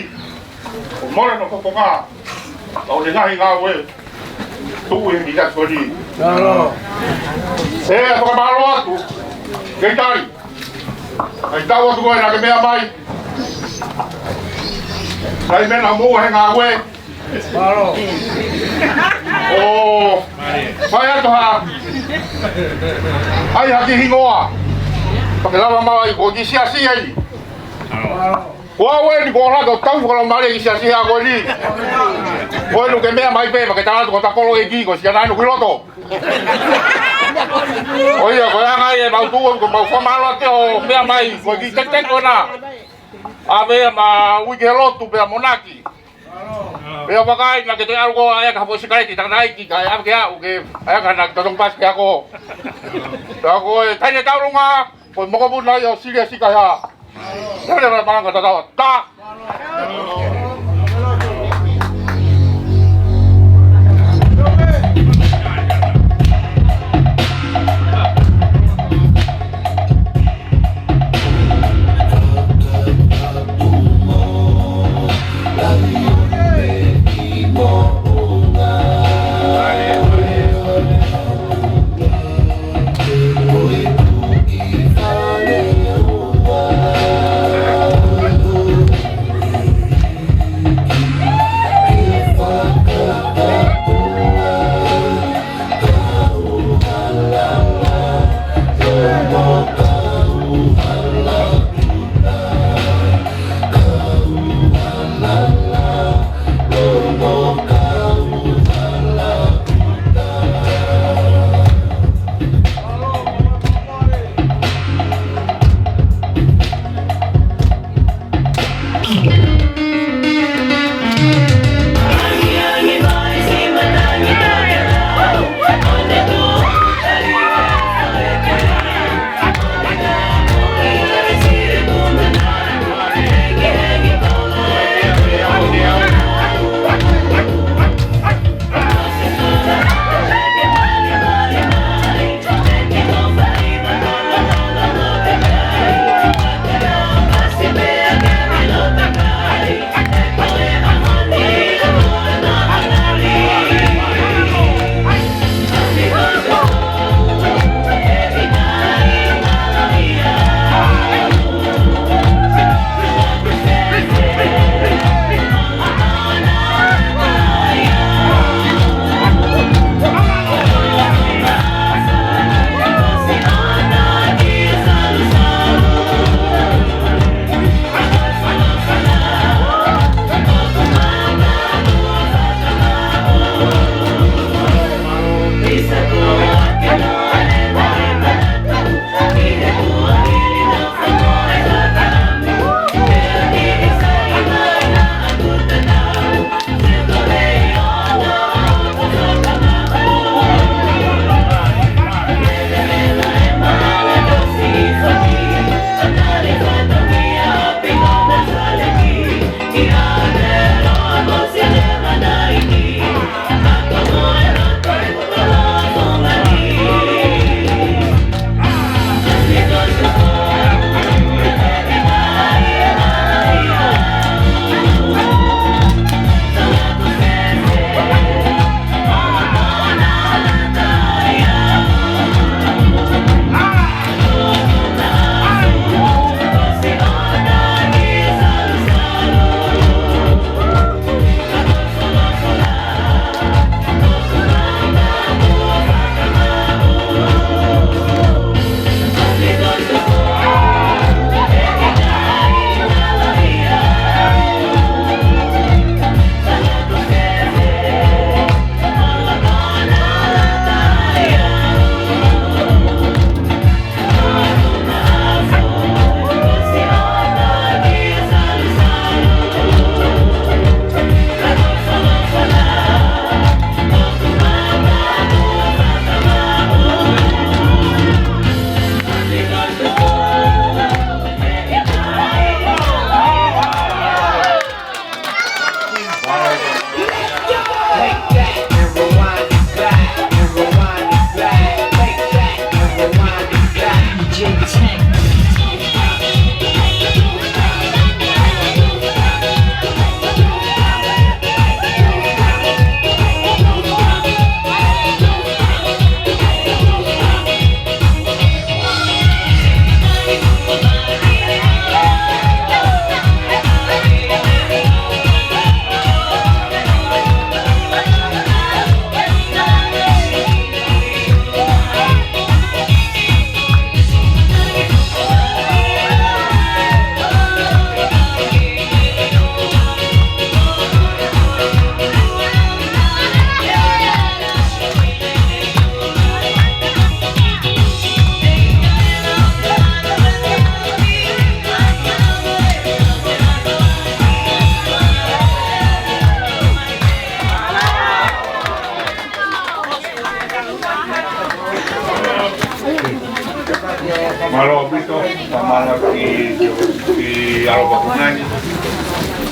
ʻo mole no kokonga. ʻO ne ngaahi ngāue. Tuʻu e ki tato ni. ʻE, fakamālō atu. Kei tali. ʻAi tau atu ko e naʻa ke meʻa mai. ʻAi meʻa na mo he ngāue. Mālō. ʻO. Fai atu ha. ʻAi ha kiʻi hingoa. Pea ke lava mai ko e kiʻi siasi eni. Ko au eni ko e ʻaho ko e tau fakalaumālie kiʻi siasi ha ko eni. Ko eni ke meʻa mai pē, pea ke tala atu ko e takolo ʻeiki ko e siana ʻeni ki loto. ʻO ia, ko e anga ia ʻemau tuʻu, ko ʻemau fakamālō atu ʻo meʻa mai, ko e kiʻi tektek ko ena. ʻAve ia ma uike lotu pea mo naki. Pea vakai naʻa ke toe ʻalu ko e ʻai ʻaki ha foʻi sikaleti, tangataʻeiki, kae ʻave ke aʻu ke ʻai ʻaki ha naʻa ke totonu pasi ke ako. Pea ko e taʻahine tauʻolunga, ko e mokopuna ia ʻo Silia Sikaiha. Tele mai malanga tatau. Ta.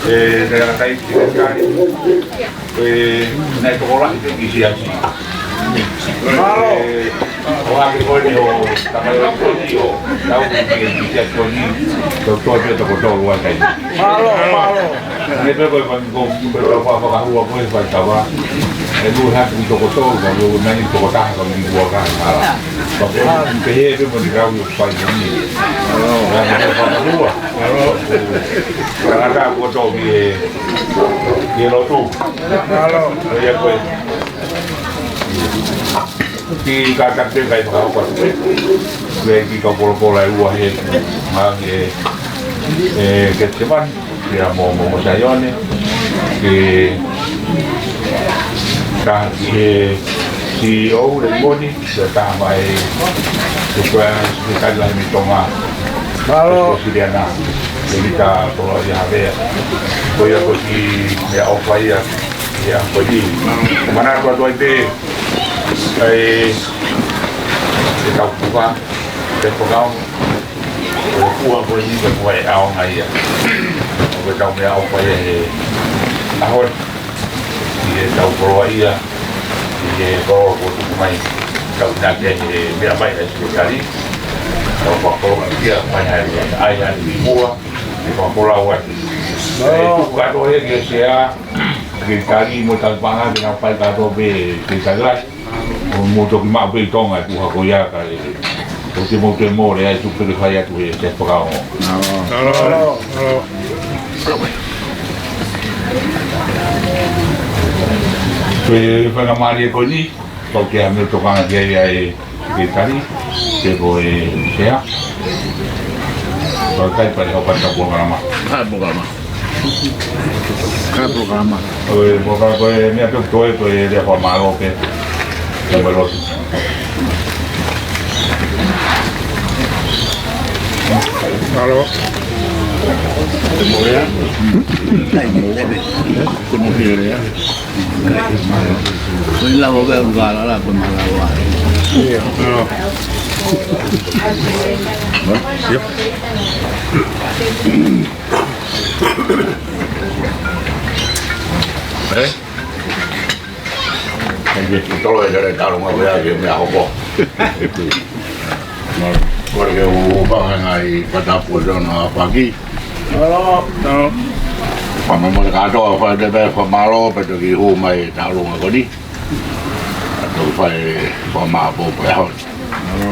ʻE, te aka tai ki te kani. ʻE, naʻe tokolahi pē ki siasi. Mālō. ʻE, ʻo hake ko eni ʻo takai ʻo koni ʻo tau ki te ki siasi ko eni. Tau toa pē toko tolu ai kai. Mālō, mālō. Ne pē ko e fanga ko, ko e tau fakahua ko e fai tava. ʻE nui hake ki toko tolu, ka ko e nani toko taha ka mi kua ka mālō. Ka ko e pehē pē mo ni kau ʻi fai ko eni. Mālō. Ka ko e fakahua. Mālō. Ka ngata ko tau ki he, ki he lotu. Mālō. Ko ia ko e. Ki kātaki pē kai fakahoko atu pē. Pea ki kau polokola ʻe ua he, ma he, ʻe, Ketisemani, pea mo, mo, mo Saione, ke taha ki he C E O, Leimoni, pea taha mai, ke kua, ke kai lahi mi Tonga. Mālō. Ko Siliana, ke kita tolo ia havea. Ko ia ko ki, meʻaʻofa ia, ia ko ki. Manatu atu ai pē, ʻe, ʻe tau kuka, te whakao, ʻo kua ko eni ka kua ʻe ʻaonga ia. ʻO ke tau meʻaʻofa ia he ʻaho ni. ʻI he tau koloa ia, ʻi he koloa ko tuku mai, tau nake he meʻa mai ʻa e seketali. Tau fakakoloa ia, mai hai ia, ai hai i mua, ʻe fakakoloa ua. ʻE tuku kātoa ia ke sea, ke tali mo tau panga, ke nau fai kātoa pē, ke tali lai. ʻO mou toki maʻu pē ʻi Tonga ʻi he ʻaho ko ia ka ʻe. ʻO te mou te mole ai tuku pē ke fai atu he te whakaongo. Mālō. Mālō. Mālō. Ko e faingamālie ko eni, kau ke ame tokanga ki ai ʻa e ke tali, ke ko e sea. Kau kai pale hau pata pua marama. Hai pua marama. Kai polokalama. ʻOi, polokalama ko e meʻa pē toe ko e lea fakamālō pē. Ko e lotu. Mālō. Ko e moea. Kai moea pē. Ko e moea pē. Ko e lava pē ʻo e kalala ko e malava. Ia, mālō. Ia. ʻE? Tolo e tele talo ma vea ke meʻa hoko. Ma, kore ke u panga ngai patapu e tona a paki. Mālō, mālō. Pama mo te kātoa fai te pē fakamālō, pē toki hū mai e talo ma koni. Ka toki fai fakamālō pē hon. Mālō.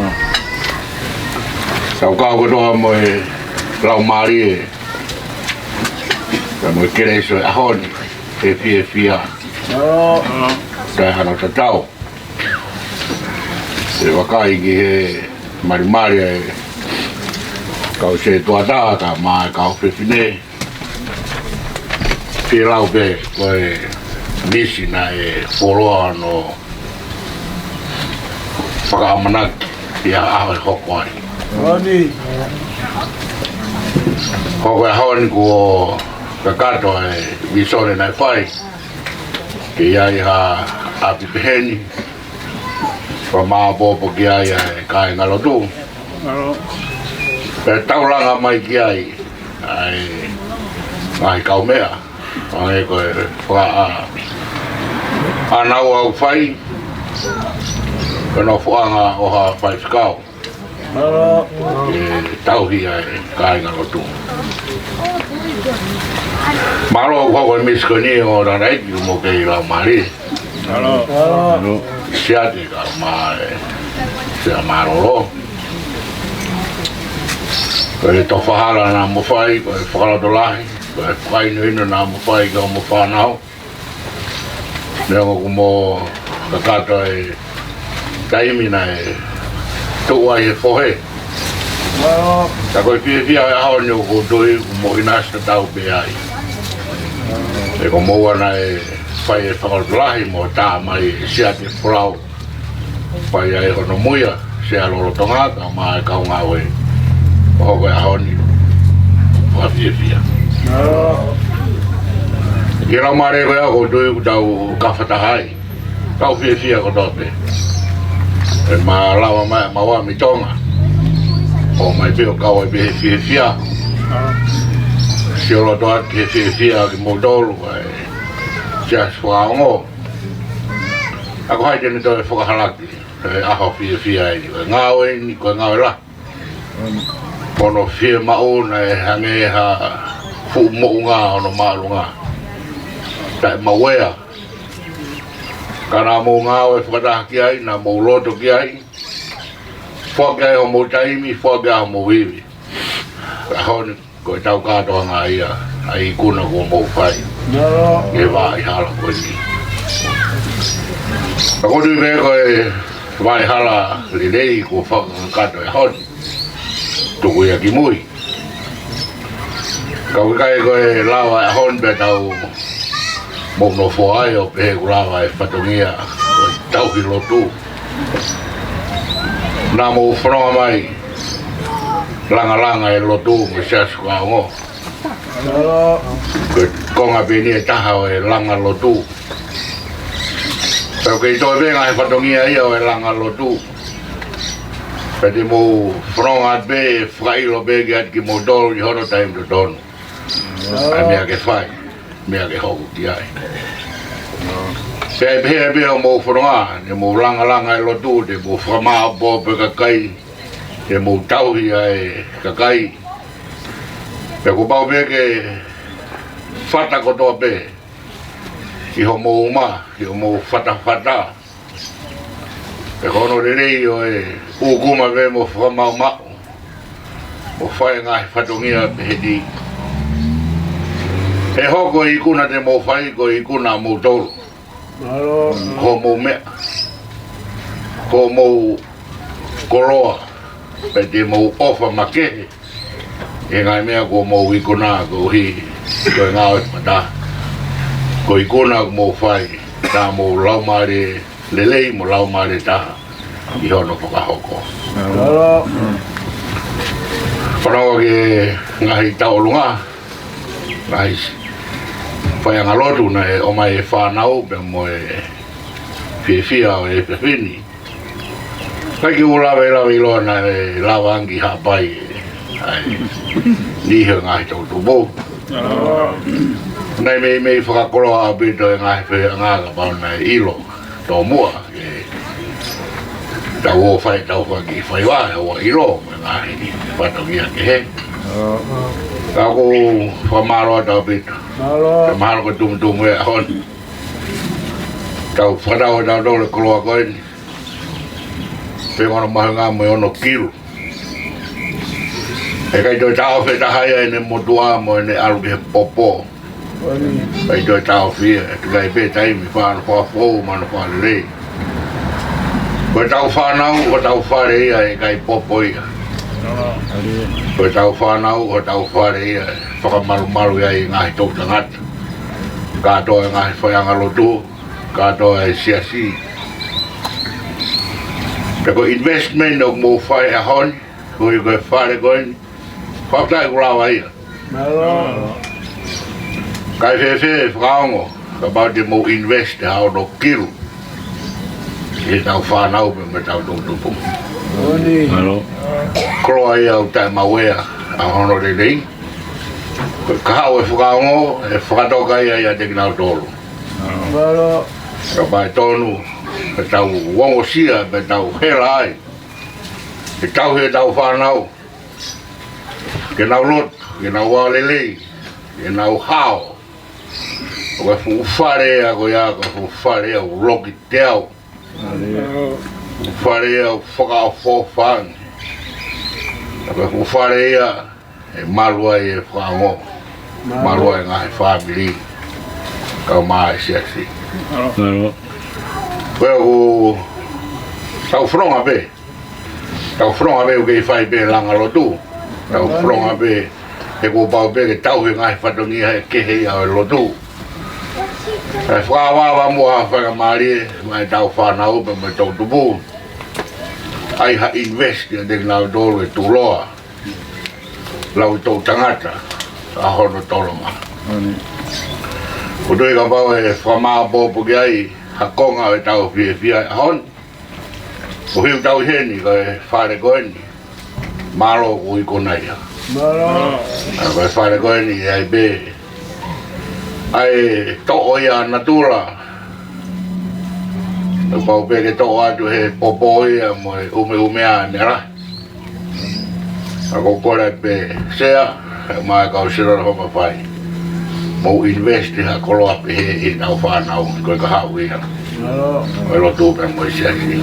Tau kau kotoa mo e laumālie. Ka mo e kelesi ʻo e ʻaho ni, ʻe fiefia. ʻO. Kae hano tatau. ʻE vakai ki he malimali ʻa e kau setuata, ka mo e kau fefine. Fie lau pē, ko e misi naʻe fuoloa hono fakaʻamanaki ʻi he ʻaho ʻe hoko ai. Hoko e ʻaho ni kuo kakato e visone naʻe fai. Ke ʻi ai ha ʻapi peheni. Fakamāopoopo ki ai ʻa e kāingalotu. Pea taulanga mai ki ai. ʻA e ngaahi kaumeʻa. ʻA e ko e faka-, ʻa, ʻa nau au fai, ko e nofoʻanga ʻo ha faifekau. ʻE tauhi ʻa e kāingalotu. Mālō ʻoku hoko e misi ko eni ʻo Lalaiki mo kei laumālie. Mālō. Siate ka ma e, Sea Mālōlō. Ko e tofa hala naʻa mo fai, ko e fakalotolahi, ko e fakahinohino naʻa mo fai ki hoʻomo fānau. Neongo kuo mo kakato e taimi naʻe tuʻu ai he fohe. Ka ko e fiefia e ʻaho ni ʻoku ou tui kuo mo ʻinasi tatau pē ai. ʻE ko moua naʻe fai e fakalotolahi mo tā mai e Siate Folau. Fai ai hono muia, Sea Lolotonga, ka mo e kau ngāue. ʻO hoko e ʻaho ni, ʻo fiefia. Ke lau mālie ko ia, ʻoku ou tui ʻoku tau kafataha ai. Tau fiefia kotoa pē. ʻE malava mai, maua mi Tonga. ʻO mai pē ʻo kau ai pē he fiefia. Ke loto atu he fiefia kimoutolu ʻa e Siasi Fakaongo. ʻA ko hai te ne toe fakahalaki ʻa e ʻaho fiefia eni, ko e ngāue eni, ko e ngāue lahi. Ko hono fiemaʻu naʻe hangē ha fuʻu moʻunga hono māʻolunga. Taʻe mauea. Ka naʻa mou ngāue fakataha ki ai, naʻa mou loto ki ai. Foaki ai homou taimi, foaki ai homou ivi. ʻAho ni, ko e tau kātoanga ia ʻa e ikuna kuo mou fai. Mālō. Ke vaʻa hala ko eni. Ka ko e tui pē ko e vaʻa hala lelei kuo fakakakato he ʻaho ni. Tuku ia ki mui. Ka ʻoku ʻikai ko e lava e ʻaho ni pea tau mou nofo ai ʻo pehē kuo lava e fatongia ʻo e tauhi lotu. Naʻa mou fononga mai, langalanga e lotu mo e Siasi Fakaongo. Ko e konga pē eni ʻe taha ʻo e langa lotu. Pea ʻoku kei toe pē ngaahi fatongia ia ʻo e langa lotu. Pea te mou fononga pē, fakaʻilo pē kiate kimoutolu ʻi hono taimi totonu ʻa e meʻa ke fai, meʻa ke hoko ki ai. Pea ʻi he pehē pē ʻo mou fononga, te mou langalanga e lotu, te mou fakamāʻopoʻopo e kakai, te mou tauhi ʻa e kakai. Pea kuo pau pē ke fata kotoa pē ʻi homou uma, ʻi homou fatafata. Pea ko hono lelei ʻo e ʻūkuma pē mo fakamaʻumaʻu, ʻo fai e ngaahi fatongia pehē ni. He hoko e ikuna te mou fai ko e ikuna ʻamoutolu. Mālō. Ko hoʻomou meʻa, ko hoʻomou koloa, pea te mou ʻofa makehe he ngaahi meʻa kuo mou ikuna koeʻuhi ko e ngāue fakataha. Ko e ikuna kuo mou fai, naʻa mou laumālie lelei mo laumālie taha ʻi hono fakahoko. Mālō. Fanongo ki he ngaahi tauʻolunga, ngaahi faiʻanga lotu naʻe ʻomai ʻe he fānau pea mo e fiefia ʻo e efiafi ni. ʻIkai ke u lava ʻo lava ʻo ʻilo naʻe lava ange ki Haʻapai ʻa e niʻihi ʻo e ngaahi toʻutupu. Naʻe meimei fakakoloa ʻaupito e ngaahi feʻanga kapau naʻe ʻilo tōmuʻa ke tau ō fai, tau fai ki faiva, ʻo ʻilo mo e ngaahi fatongia kehe. Ka ʻoku ou fakamālō atu ʻaupito. Mālō. Ke mahalo ko e tumutumu e ʻaho ni. Tau fakatau ʻe tautolu e koloa ko eni. Pea ko hono mahuʻinga mo e ono kilu. ʻE ʻikai toe taʻofi ʻe ha taha ia ʻene motuʻa mo ʻene ʻalu ki he popo. ʻIkai toe taʻofi ia, ʻe ʻikai pē taimi, fai hono fakafou mo hono fakalelei. Ko e tau fānau, ko e tau fale ia, ʻe ʻikai popo ia. Ko e tau fānau, ko e tau fale ia, fakamalumalu ia ʻi he ngaahi toʻu tangata. Kātoa e ngaahi faiʻanga lotu, kātoa e siasi. Pea ko e investment ʻoku mou fai he ʻaho ni, ko e, ko e fale ko eni, fakafetaʻi kuo lava ia. Mālō. Kae fēfē Fakaongo, kapau te mou invest ha ono kilu ʻi he tau fānau pea mo e tau toʻutupu. Moʻoni. Mālō. Koloa ia ʻoku taʻemauea ʻa hono lelei. Ko e kahaʻu ʻo e Fakaongo, ʻe fakatoka ia ʻiate kinautolu. Mālō. Kapau ʻe tonu ke tau ongosia, ke tau hela ai, ke tauhi e tau fānau, ke nau lotu, ke nau vaʻa lelei, ke nau hao. Ko e fuʻu fale ia ko ia, ko e fuʻu fale ia ʻoku loki teau. Fuʻu fale ia ʻoku fakaʻofoʻofa ange. Ko e fuʻu fale ia ʻe malu ai e Fakaongo. Malu. Malu ai e ngaahi fāmili. Kae ʻumaʻā e siasi. Mālō. Ko ia ʻoku tau fononga pē. Tau fononga pē ʻoku kei fai pē langa lotu. Tau fononga pē he kuo pau pē ke tauhi e ngaahi fatongia kehe ia ʻo e lotu. Kae fakaʻapaʻapa muʻa ha faingamālie maʻa e tau fānau pea mo e toʻutupu. ʻAi ha invest kiate kinautolu e tuʻuloa. Lau toʻu tangata ʻa hono tolonga. ʻOku ou tui kapau ʻe fakamāʻopoʻopo ki ai ha konga ʻo e tau fiefia he ʻaho ni. ʻOku ou tui ʻi heni ko e fale ko eni. Mālō ʻoku ikuna ia. Mālō. ʻA ko e fale ko eni ʻe ʻi ai pē ʻa e toʻo ia ʻa natula. Kuo pau pē ke toʻo atu he popo ia mo e ʻumeʻumeʻa ʻa e meʻa lahi. ʻA ko e kole pē Sea, ʻe mai kau sila la homa fai. Mou invest ha koloa pē he ʻi heʻetau fānau, ko e kahaʻu ia. Mālō. Ko e lotu pē mo e siasi.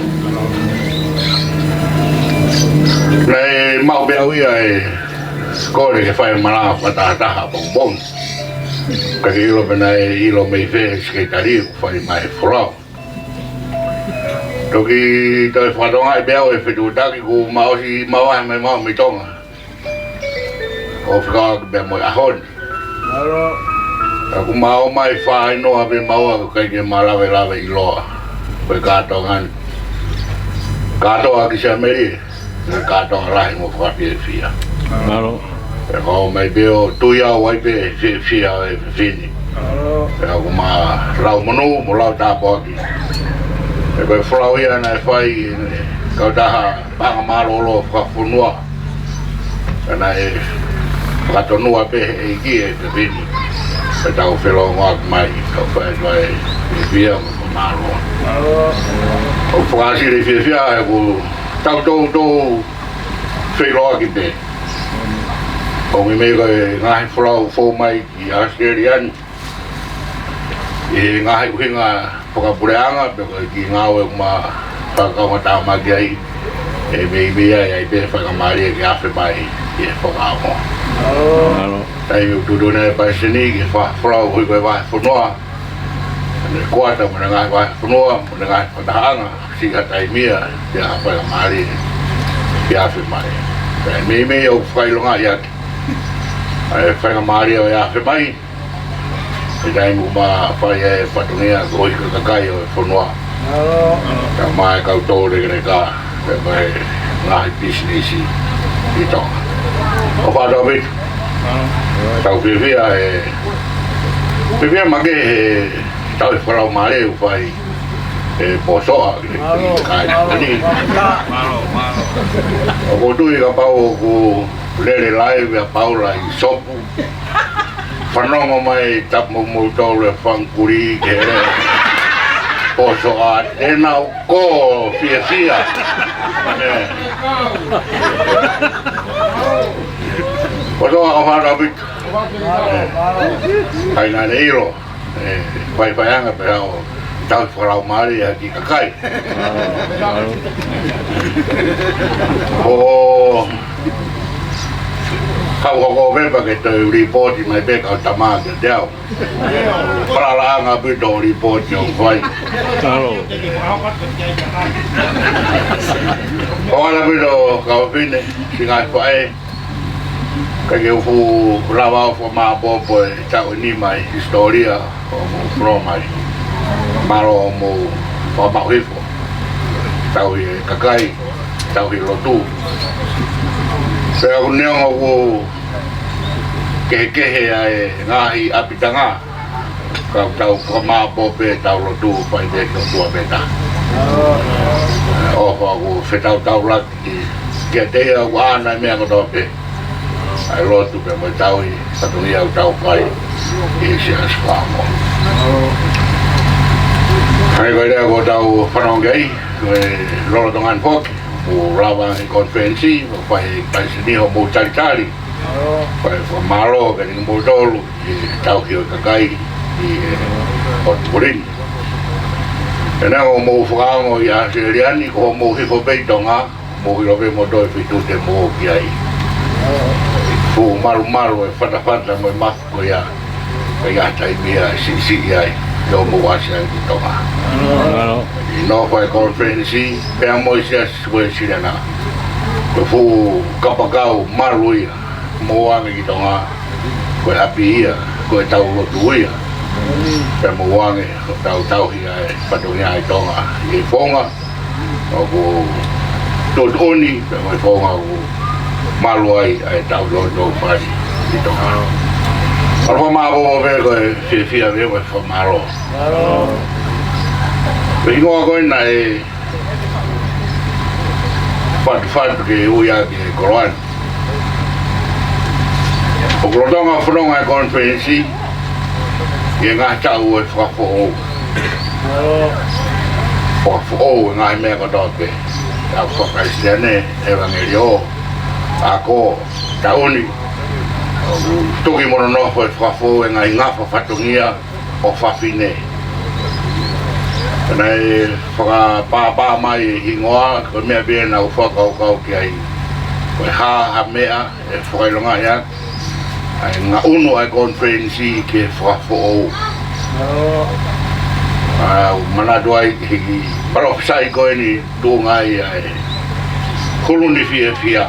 Naʻe maʻu pē au ia e kole ke fai malanga fakatahataha pongipongi. Ka ke ʻilo pē naʻe ʻilo mei fē ʻe he sekelitali ʻoku fai mai e folau. Toki toe fakatokangaʻi pē au e fetuʻutaki kuo ma ʻosi mavahe mai maʻu mei Tonga ʻo fekauʻaki pea mo e ʻaho ni. Mālō. Ka kuo ma ō mai fāinoa pē maua, ʻoku ʻikai ke ma lavelave ʻiloa. Ko e kātoanga ni. Kātoa ki Siamelie. Ko e kātoanga lahi mo fakafiefia. Mālō. ʻE kau mai pē ʻo tui au ai pē fiefia e fefine. Mālō. ʻE ʻoku ma lau monū mo lau tāpuaki. ʻE ko e folau ia naʻe fai ʻe he kautaha paʻanga mālōlō fakafonua. Ka naʻe fakatonua pē ʻe he ʻEiki e fefine. Pea tau felōngoaki mai, tau fai atu e fiefia mo e mālō. ʻOku fakaʻasi e fiefia he ʻoku tau toutou feʻiloaki pē. ʻOku meimei ko e ngaahi folau fou mai ki ʻAositelēlia ni. ʻI he ngaahi ʻuhinga fakapuleʻanga, pe ko e kiʻi ngāue ʻoku ma fakakaungātāmaki ai, ʻe meimei ʻi ai pē faingamālie ke afe mai ʻi he fakaongo. Mālō. Taimi ʻoku tuʻutuʻuni ai e palesiteni ke fakafolau ʻi he vahe fonua, ʻene kuata mo ʻene ngaahi vahefonua, mo ʻene ngaahi fakatahaʻanga, siʻi ha taimi ia, ʻi ha faingamālie ke afe mai. Pea meimei ʻoku fakaʻilongaʻi ʻaki ʻa e faingamālie ʻo e afe mai, he taimi ʻoku ma fai ai e fatongia koeʻuhi ko e kakai ʻo e fonua. Ka mai kau tō lekeleka, pea mo e ngaahi pisinisi ʻi Tonga. ʻOfa atu ʻaupito. Tau fiefia he, fiefia makehe he tauhi fakalaumālie ʻoku fai ʻe Posoʻa ki he kakai ni. ʻOku ou tui kapau ʻoku lele laivi ʻa Paula ʻi Sopu, fanongo mai tapu mo moutolu e fanga kulī ke hele Posoʻa, ʻe nau kō fiefia. ʻE. Posoʻa, ʻofa atu ʻaupito. ʻE. ʻAi naʻa ne ʻilo e faifaiʻanga pē ʻo e tauhi fakalaumālie ʻa e kiʻi kakai. ʻO kau hoko pē pea ke toe lipooti mai pē kau tama kiate au. Falalaʻanga ʻaupito ʻo lipooti ʻoku fai. ʻOfa atu ʻaupito kau fefine, siʻi ngaahi faʻē. Ka ke u fuʻu lava ʻo fakamāʻopoʻopo e taʻu ʻe nima ʻi he hisitōlia ʻo hoʻomou fononga mai. Mālō hoʻomou fakamaʻu hifo. Tauhi e kakai, tauhi e lotu. Pea ʻoku neongo ʻoku kehekehe ʻa e ngaahi ʻapitanga, ka tau fakamāʻopoʻopo pē ʻetau lotu, fai pē ki he ʻOtua pē taha. ʻOfa ʻoku fetautaulaki kiate ia ʻoku ʻaʻana e meʻa kotoa pē. ʻA e lotu pea mo e tauhi fatongia ʻoku tau fai ʻi he Siasi Samoa. Hangē ko e lea kuo tau fanongo ki ai, ko e lolotonga ni foki, ʻoku lava e konifelenisi, ʻo fai e palesiteni hoʻomou talitali. Fai e fakamālō kiate kimoutolu ʻi he tauhi ʻo e kakai ʻi he ʻotu pulini. Pea neongo hoʻomou fakaongo ʻi ʻAositelēlia ni, ko hoʻomou hifo pē ʻi Tonga, mou ʻilo pē moutolu e feituʻu te mou ō ki ai. Fuʻu malumalu e fatafata mo e mafu ko ia, ka ʻi ai ha taimi ia ʻe siʻisiʻi ai, ʻi hoʻomou ʻasi ange ki Tonga. ʻI he nofo e konifelenisi, pea mo e Siasi Uēsiliana. Ko e fuʻu kapakau malu ia, mou ō ange ki Tonga, ko e ʻapi ia, ko ʻetau lotu ia. Pea mou ō ange, ʻo tau tauhi ʻa e fatongia ʻi Tonga, ʻi he founga ʻoku tuʻutuʻuni, pea mo e founga ʻoku malu ai ʻa e tauhi lotu ʻoku fai ʻi Tonga. ʻOku ou fakamālō pē ko e fiefia pē mo e fakamālō. Ko e hingoa ko ē naʻe fatufatu ke ui ʻaki e koloa ni. ʻOku lolotonga fononga e konifelenisi ʻi he ngaahi taʻu ʻo e fakafoʻou. Fakafoʻou e ngaahi meʻa kotoa pē. ʻA e faka-Kalisitiane, ʻevangeliō, ako, taʻu ni, tuki mo nonofo e fakafoʻou e ngaahi ngafa fatongia ʻo fafine. Naʻe fakapāpā mai e hingoa, ko e meʻa pē naʻa ku fakakaukau ki ai. Ko e hā ha meʻa ʻe fakaʻilongaʻi ʻaki ʻa e ngaʻunu ʻa e konifelenisi ke fakafoʻou. ʻA, manatu ai ki he palōfisai ko eni tuʻunga ai ʻa e Huluni Fiefia.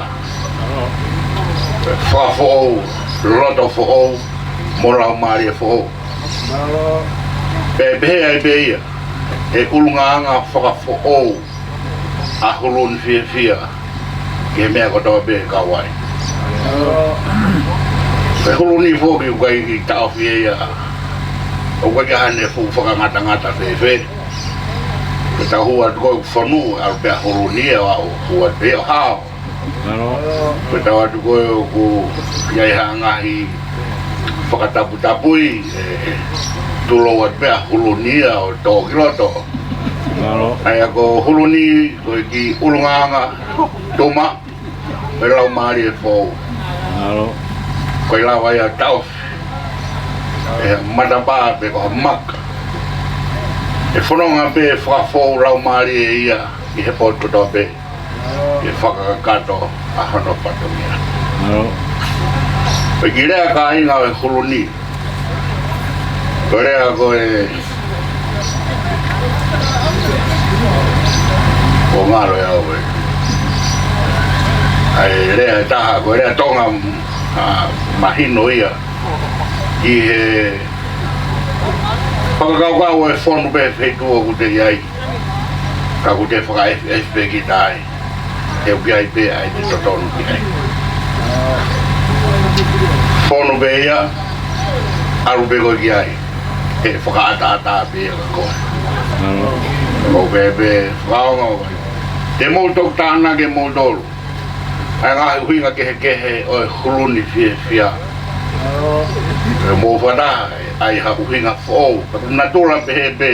Fakafoʻou, loto foʻou, mo laumālie foʻou. Pea pehē ai pē ia, ʻe ʻulungaanga fakafoʻou ʻa Huluni Fiefia ki he meʻa kotoa pē ʻe kau ai. Pea Huluni foki ʻoku ʻikai ke taʻofi ia. ʻOku ʻikai ke ʻi ai haʻane fuʻu fakangatangata fēfē. Ko ʻetau hū atu ko ē ʻoku fonu, ʻalu pē ʻa Huluni ʻo aʻu hū atu pē ʻo hao. Ko ʻetau atu ko ē ʻoku ʻi ai ha ngaahi fakataputapui, ʻe tulou atu pē ʻa Huluni ia ʻo tō ki loto. ʻA ia ko Huluni ko e kiʻi ʻulungaanga tuma, ko e laumālie foʻou. ʻIkai lava ia ʻo taʻofi ʻe ha matapā pe ko ha maka. ʻE fononga pē fakafoʻou laumālie ia ʻi he potu kotoa pē. ʻE fakakakato ʻa hono fatongia. Ko e kiʻi lea kāinga ʻo e Huluni. Ko e lea ko ē ʻoku ngalo ʻe au ē. ʻA e lea ʻe taha, ko e lea Tonga, ʻa, mahino ia. ʻI he fakakaukau ʻo e fonu pē feituʻu ʻoku te ʻi ai. Ka ʻoku te fakaefeʻefe pē kita ai. ʻE ʻoku ʻi ai pē ʻa e te totonu ki ai. Fonu pē ia, ʻalu pē koe ki ai. ʻE fakaʻataʻatā pē ia kia koe. ʻOku pehē pē fakaongo. Te mou toki tānaki moutolu ʻa e ngaahi ʻuhinga kehekehe ʻo e Huluni Fiefia. ʻE mou fakataha ʻa e ha ʻuhinga foʻou. Ka ʻoku natula pehē pē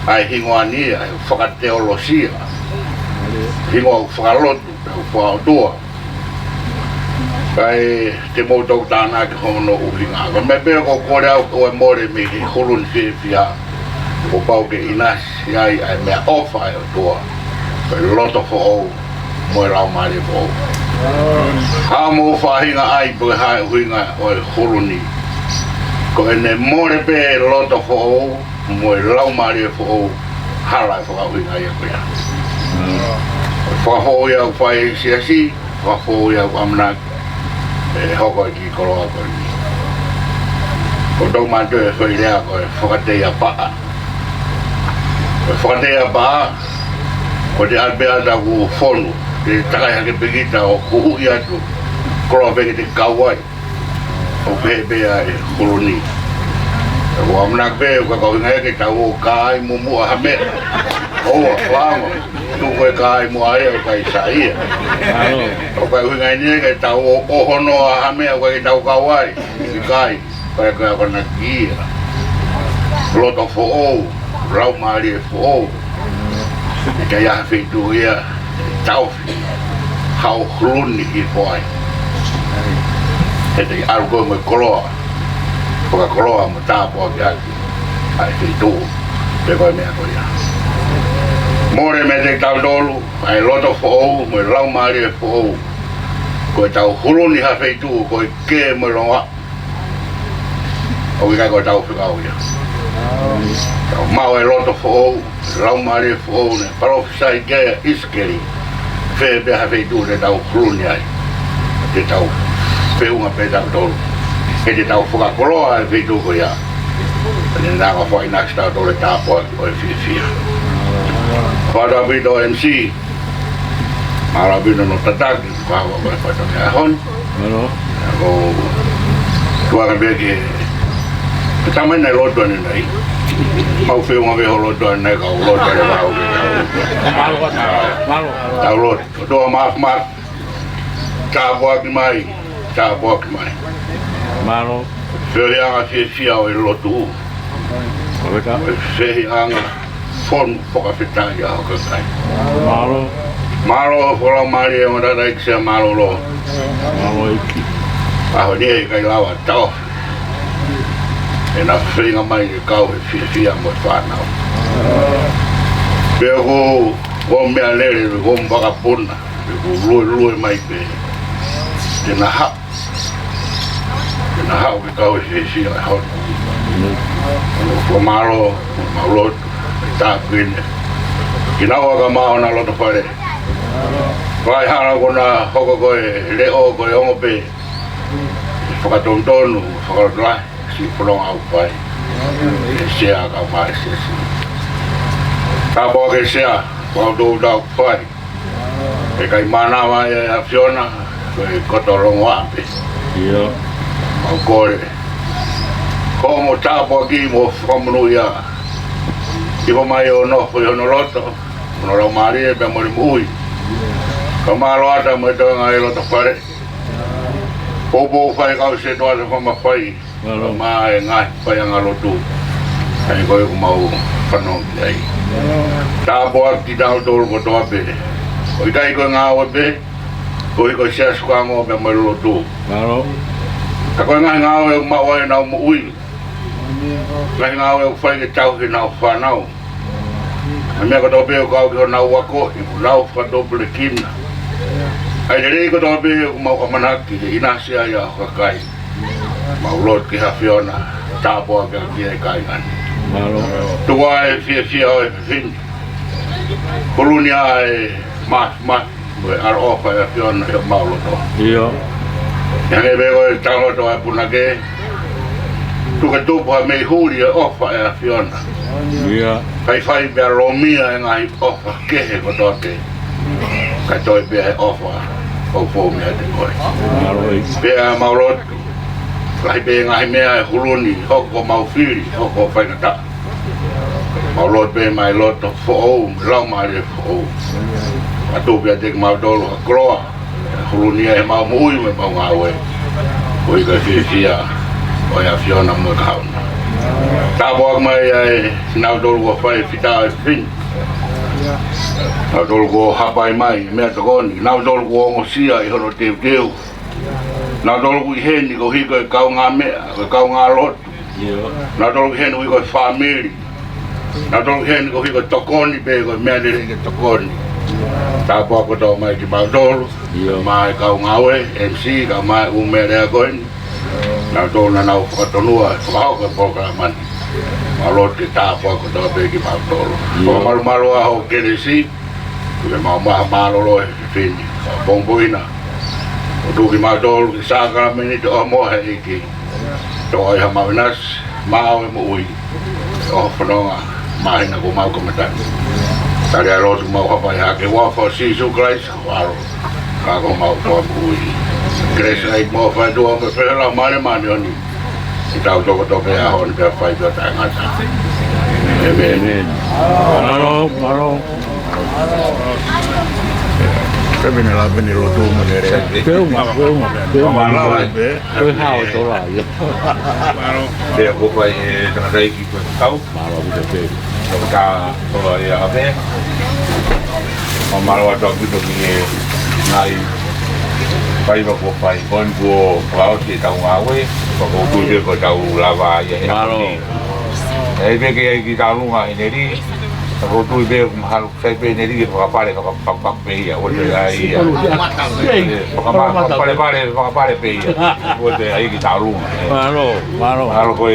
ʻa e hingoa ni, ʻa e fakateolosia. Hingoa ʻoku fakalotu, ʻoku fakaʻotua. Kae te mou toki tānaki hono ʻuhinga. Ko e meʻa pē ʻoku ou kole au ke mole mei he Huluni Fiefia. Kuo pau ke ʻinasi ai ʻa e meʻaʻofa ʻa e ʻOtua. Ko e loto foʻou mo e laumālie foʻou. Haʻamou faʻahinga ai pe ko e hā e ʻuhinga ʻo e Huluni. Ko ʻene mole pē loto foʻou mo e laumālie foʻou, hala e fakaʻuhinga ia ko ia. Fakafoʻou ia ʻoku fai ʻe he siasi, fakafoʻou ia ʻoku ʻamanaki ʻe hoko e kiʻi koloa ko eni. ʻOku tau mātuʻa e foʻi lea ko e fakateiapaʻa. Ko e fakateiapaʻa, ko e te ʻalu pē ʻa e taʻu ʻoku fonu, te takai hake pē kita ʻo huhuʻi atu, koloa pē ke te kau ai. ʻOku pehē pē ʻa e Huluni. ʻOku ʻamanaki pē, ʻoku ʻikai ko e ʻuhinga ia ke tau ō ʻo kai muʻomuʻa ha meʻa. ʻOua, fāngo. Tuku e kai muʻa ia, ʻoku ʻikai sai ia. ʻOku ʻikai ko e ʻuhinga eni ia ke tau ō ʻo ʻohonoa ha meʻa, ʻoku ʻikai ke tau kau ai. ʻIkai, ʻikai ko e akonaki ia. Loto foʻou, laumālie foʻou. ʻIkai ha feituʻu ia, taʻofi, haʻo Huluni hifo ai. He te ʻalu koe mo e koloa, fakakoloa mo tāpuakiʻaki ʻa e feituʻu, pe ko e meʻa ko ia. Mole meiate kitautolu ʻa e loto foʻou mo e laumālie foʻou. Ko ʻetau Huluni ha feituʻu, ko e kē mo e longoaʻa. ʻOku ʻikai ko ʻetau fekau ia. Tau maʻu e loto foʻou, laumālie foʻou naʻe palōfisai ki ai ʻa ʻIsikeli. Fē pē ha feituʻu te tau Huluni ai. Te tau feʻunga pē tautolu. He te tau fakakoloa e feituʻu ko ia. Pea ne hanga ʻo fakaʻinasi kitautolu he tāpuaki ʻo e fiefia. Fakatapu ʻaupito M C. Mālō ʻaupito hono tataki. Ko e hā ʻa e fatongia ʻaho ni. Mālō. Ko e tuanga pē ke, ke tamai naʻe lotu ʻanenai. Mau feʻunga pē hoʻo lotu ʻanenai, ka u lotu ʻanenai, mau ke tau. Mālō. Mālō. Tau lotu. ʻOtua Māfimafi. Tāpuaki mai. Tāpuaki mai. Mālō. Feohiʻanga fiefia ʻo e lotu. ʻOku ʻikai. Feohiʻanga fonu fakafetaʻi ʻa ho kakai. Mālō. Mālō, fakalaumālie ʻo e tangataʻeiki Sea Mālōlō. Mālō ʻEiki. ʻAho ni ʻe ʻikai lava taʻofi ʻena feinga mai ke kau he fiefia mo e fānau. Pea ko hoʻo meʻalele, ko hoʻo vakapuna, pea ko e luelue mai pē. Te na haʻu, te na haʻu ke kau he fiefia ʻo e ʻaho ni. Ko mālō, mālō, tāpuekina kinaua kae ʻumaʻā hona lotofale. Fai hala ko ena hoko ko e leʻo ko e ongo pē. Fakatonutonu, fakalotolahi siʻi fononga ʻoku fai ʻe Sea kae ʻumaʻā e Siasi. Tāpuaki Sea, ko e toutou fai. ʻE ʻikai mānava ʻa e ʻAfiona, ko e koto longoaʻa pē. ʻIo. ʻOku ou kole ko hoʻomo tāpuaki mo fakamonūʻia. ʻIo, mai ʻo nofo ʻi hono loto, hono laumālie pea mo ʻene moʻui. Kae ʻumaʻā ʻa e toenga ʻo e lotofale. Poupou fai kau setuata fakamafai. Mālō. Mo e ngaahi faiʻanga lotu. ʻA ia ko ia ʻoku mau fanongo ki ai. Tāpuaki kinautolu kotoa pē. ʻOku ʻikai ko e ngāue pē, koeʻuhi ko e Siasi Kuango pea mo e lotu. Mālō. Ka ko e ngaahi ngāue ʻoku maʻu ai ʻenau moʻui. Ngaahi ngāue ʻoku fai ke tauhi ʻenau fānau. ʻA e meʻa kotoa pē ʻoku kau ki honau ako, ʻi honau fakatupulekina. ʻA e lelei kotoa pē ʻoku mau ʻamanaki ke ʻinasi ai ʻa ho kakai. Mau lotu ki he ʻAfiona, tāpuakiʻaki e kāinga ni. Mālō. Tuku ā e fiefia ʻo e fefine. Huluni ā e ma, ma, ko e ʻaloʻofa ʻa e ʻAfiona ʻi homau loto. ʻIo. Hangē pē ko e talanoa ʻa e punake, tuku ke tupu ha meʻi huli ʻi he ʻofa ʻa e ʻAfiona. ʻIo. Kae fai pea lōmia e ngaahi ʻofa kehe kotoa pē. Kae toe pē ʻa e ʻofa ʻoku fou meiate koe. Mālō. Pea mau lotu, lahi pē ngaahi meʻa ʻe huluni, hoko ko homau fili, hoko ko e faingataʻa. Mau lotu pē mai loto foʻou, mo e laumālie foʻou. Kae tuku kiate kimautolu ha koloa, ʻe huluni ai ʻemau moʻui mo ʻemau ngāue. Koeʻuhi ko e fiefia ʻo e ʻAfiona mo e kahaʻu na. Tāpuaki mai ʻa kinautolu kuo fai fita ʻo e fefine. Kinautolu kuo hapai mai, meʻatokoni. Kinautolu kuo ongosia ʻi hono teuteu. Kinautolu ʻoku ʻi heni koeʻuhi ko e kaungāmeʻa, ko e kaungālotu. ʻIo. Kinautolu ʻoku ʻi heni koeʻuhi ko e fāmili. Kinautolu ʻoku ʻi heni koeʻuhi ko e tokoni pē, ko e meʻa lelei ke tokoni. Tāpuaki kotoa mai kimautolu. ʻIo. Mo e kau ngāue, M C, kae ʻumaʻā e ʻū meʻalea ko eni. Kinautolu naʻa nau fakatonua, fakahoko e polokalama ni. Mau lotu ke tāpuaki kotoa pē kimautolu. ʻIo. Fakamalumalu ā hoʻo kelesi, kuo mau maʻu ha mālōlō he fefine. Pongipongi na, ʻo tuku kimautolu ki he sākalamēniti ʻo e ʻOhomohe ʻa e ʻEiki. Toʻo ai hamau ʻinasi, maʻu e moʻui ʻo e fononga māhina kuo mau kamata ni. Tali ʻa e lotu ʻoku mau hapai hake ʻi he huafa ʻo Sīsū Kalaisi ko ho ʻAlo, ka ko homau Fakamoʻui. Kelesi ʻa e ʻEiki mo e ʻofa ʻa e ʻOtua mo e feohi ʻa e Laumālie Māʻoniʻoni, ʻiate kitautolu kotoa pē he ʻaho ni pea fai pē ʻo taʻengata. ʻĒmeni. ʻĒmeni. Mālō, mālō. Pea mene la, mene lotu, mene le. Pea uma, pea uma, pea uma. Mālō, ʻe. Ko e hao tō la, ia. Mālō. Pea ko fai e tangataʻeiki ko e kau. Mālō, ʻaupito pē. Ka ko e ia pē. Mālō atu ʻaupito ki he ngaahi faiva kuo fai. Ko eni kuo fakaʻosi ʻetau ngāue. Pea ʻoku ou tui pē kuo tau lava ia he ʻaho ni. Mālō. ʻE pehē ki ai ki Taulunga ʻEneli. Pea ʻoku ou tui pē mahalo sai pē ʻEneli ke fakapale, faka-, faka-, faka-, pē ia, ʻoua te ai ia. Faka-, faka-, fakapalepale, fakapale pē ia. ʻOua te ai ki Taulunga, ē. Mālō, mālō. Mālō ko e,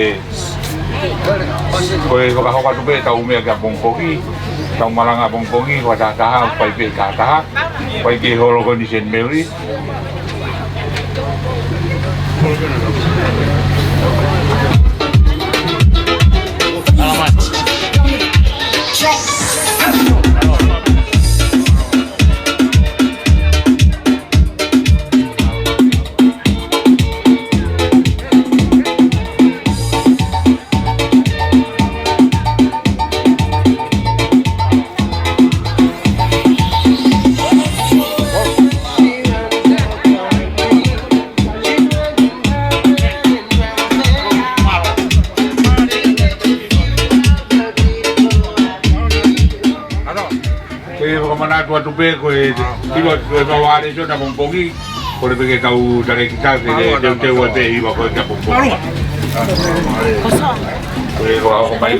ko e fakahoko atu pē ʻetau meʻa ki ʻapongipongi, ʻetau malanga ʻapongipongi, fakatahataha, fai pē tahataha, fai ki he holo ko eni Saint Mary. ʻE fakamanatu atu pē ko e ʻilo atu ko e fakaʻalēsiona pongipongi, ko e pehē ke tau tali ki taha ke teuteu ai pē ʻi he ʻaho ko ē ʻapongipongi. Ko e fakaʻosi mai.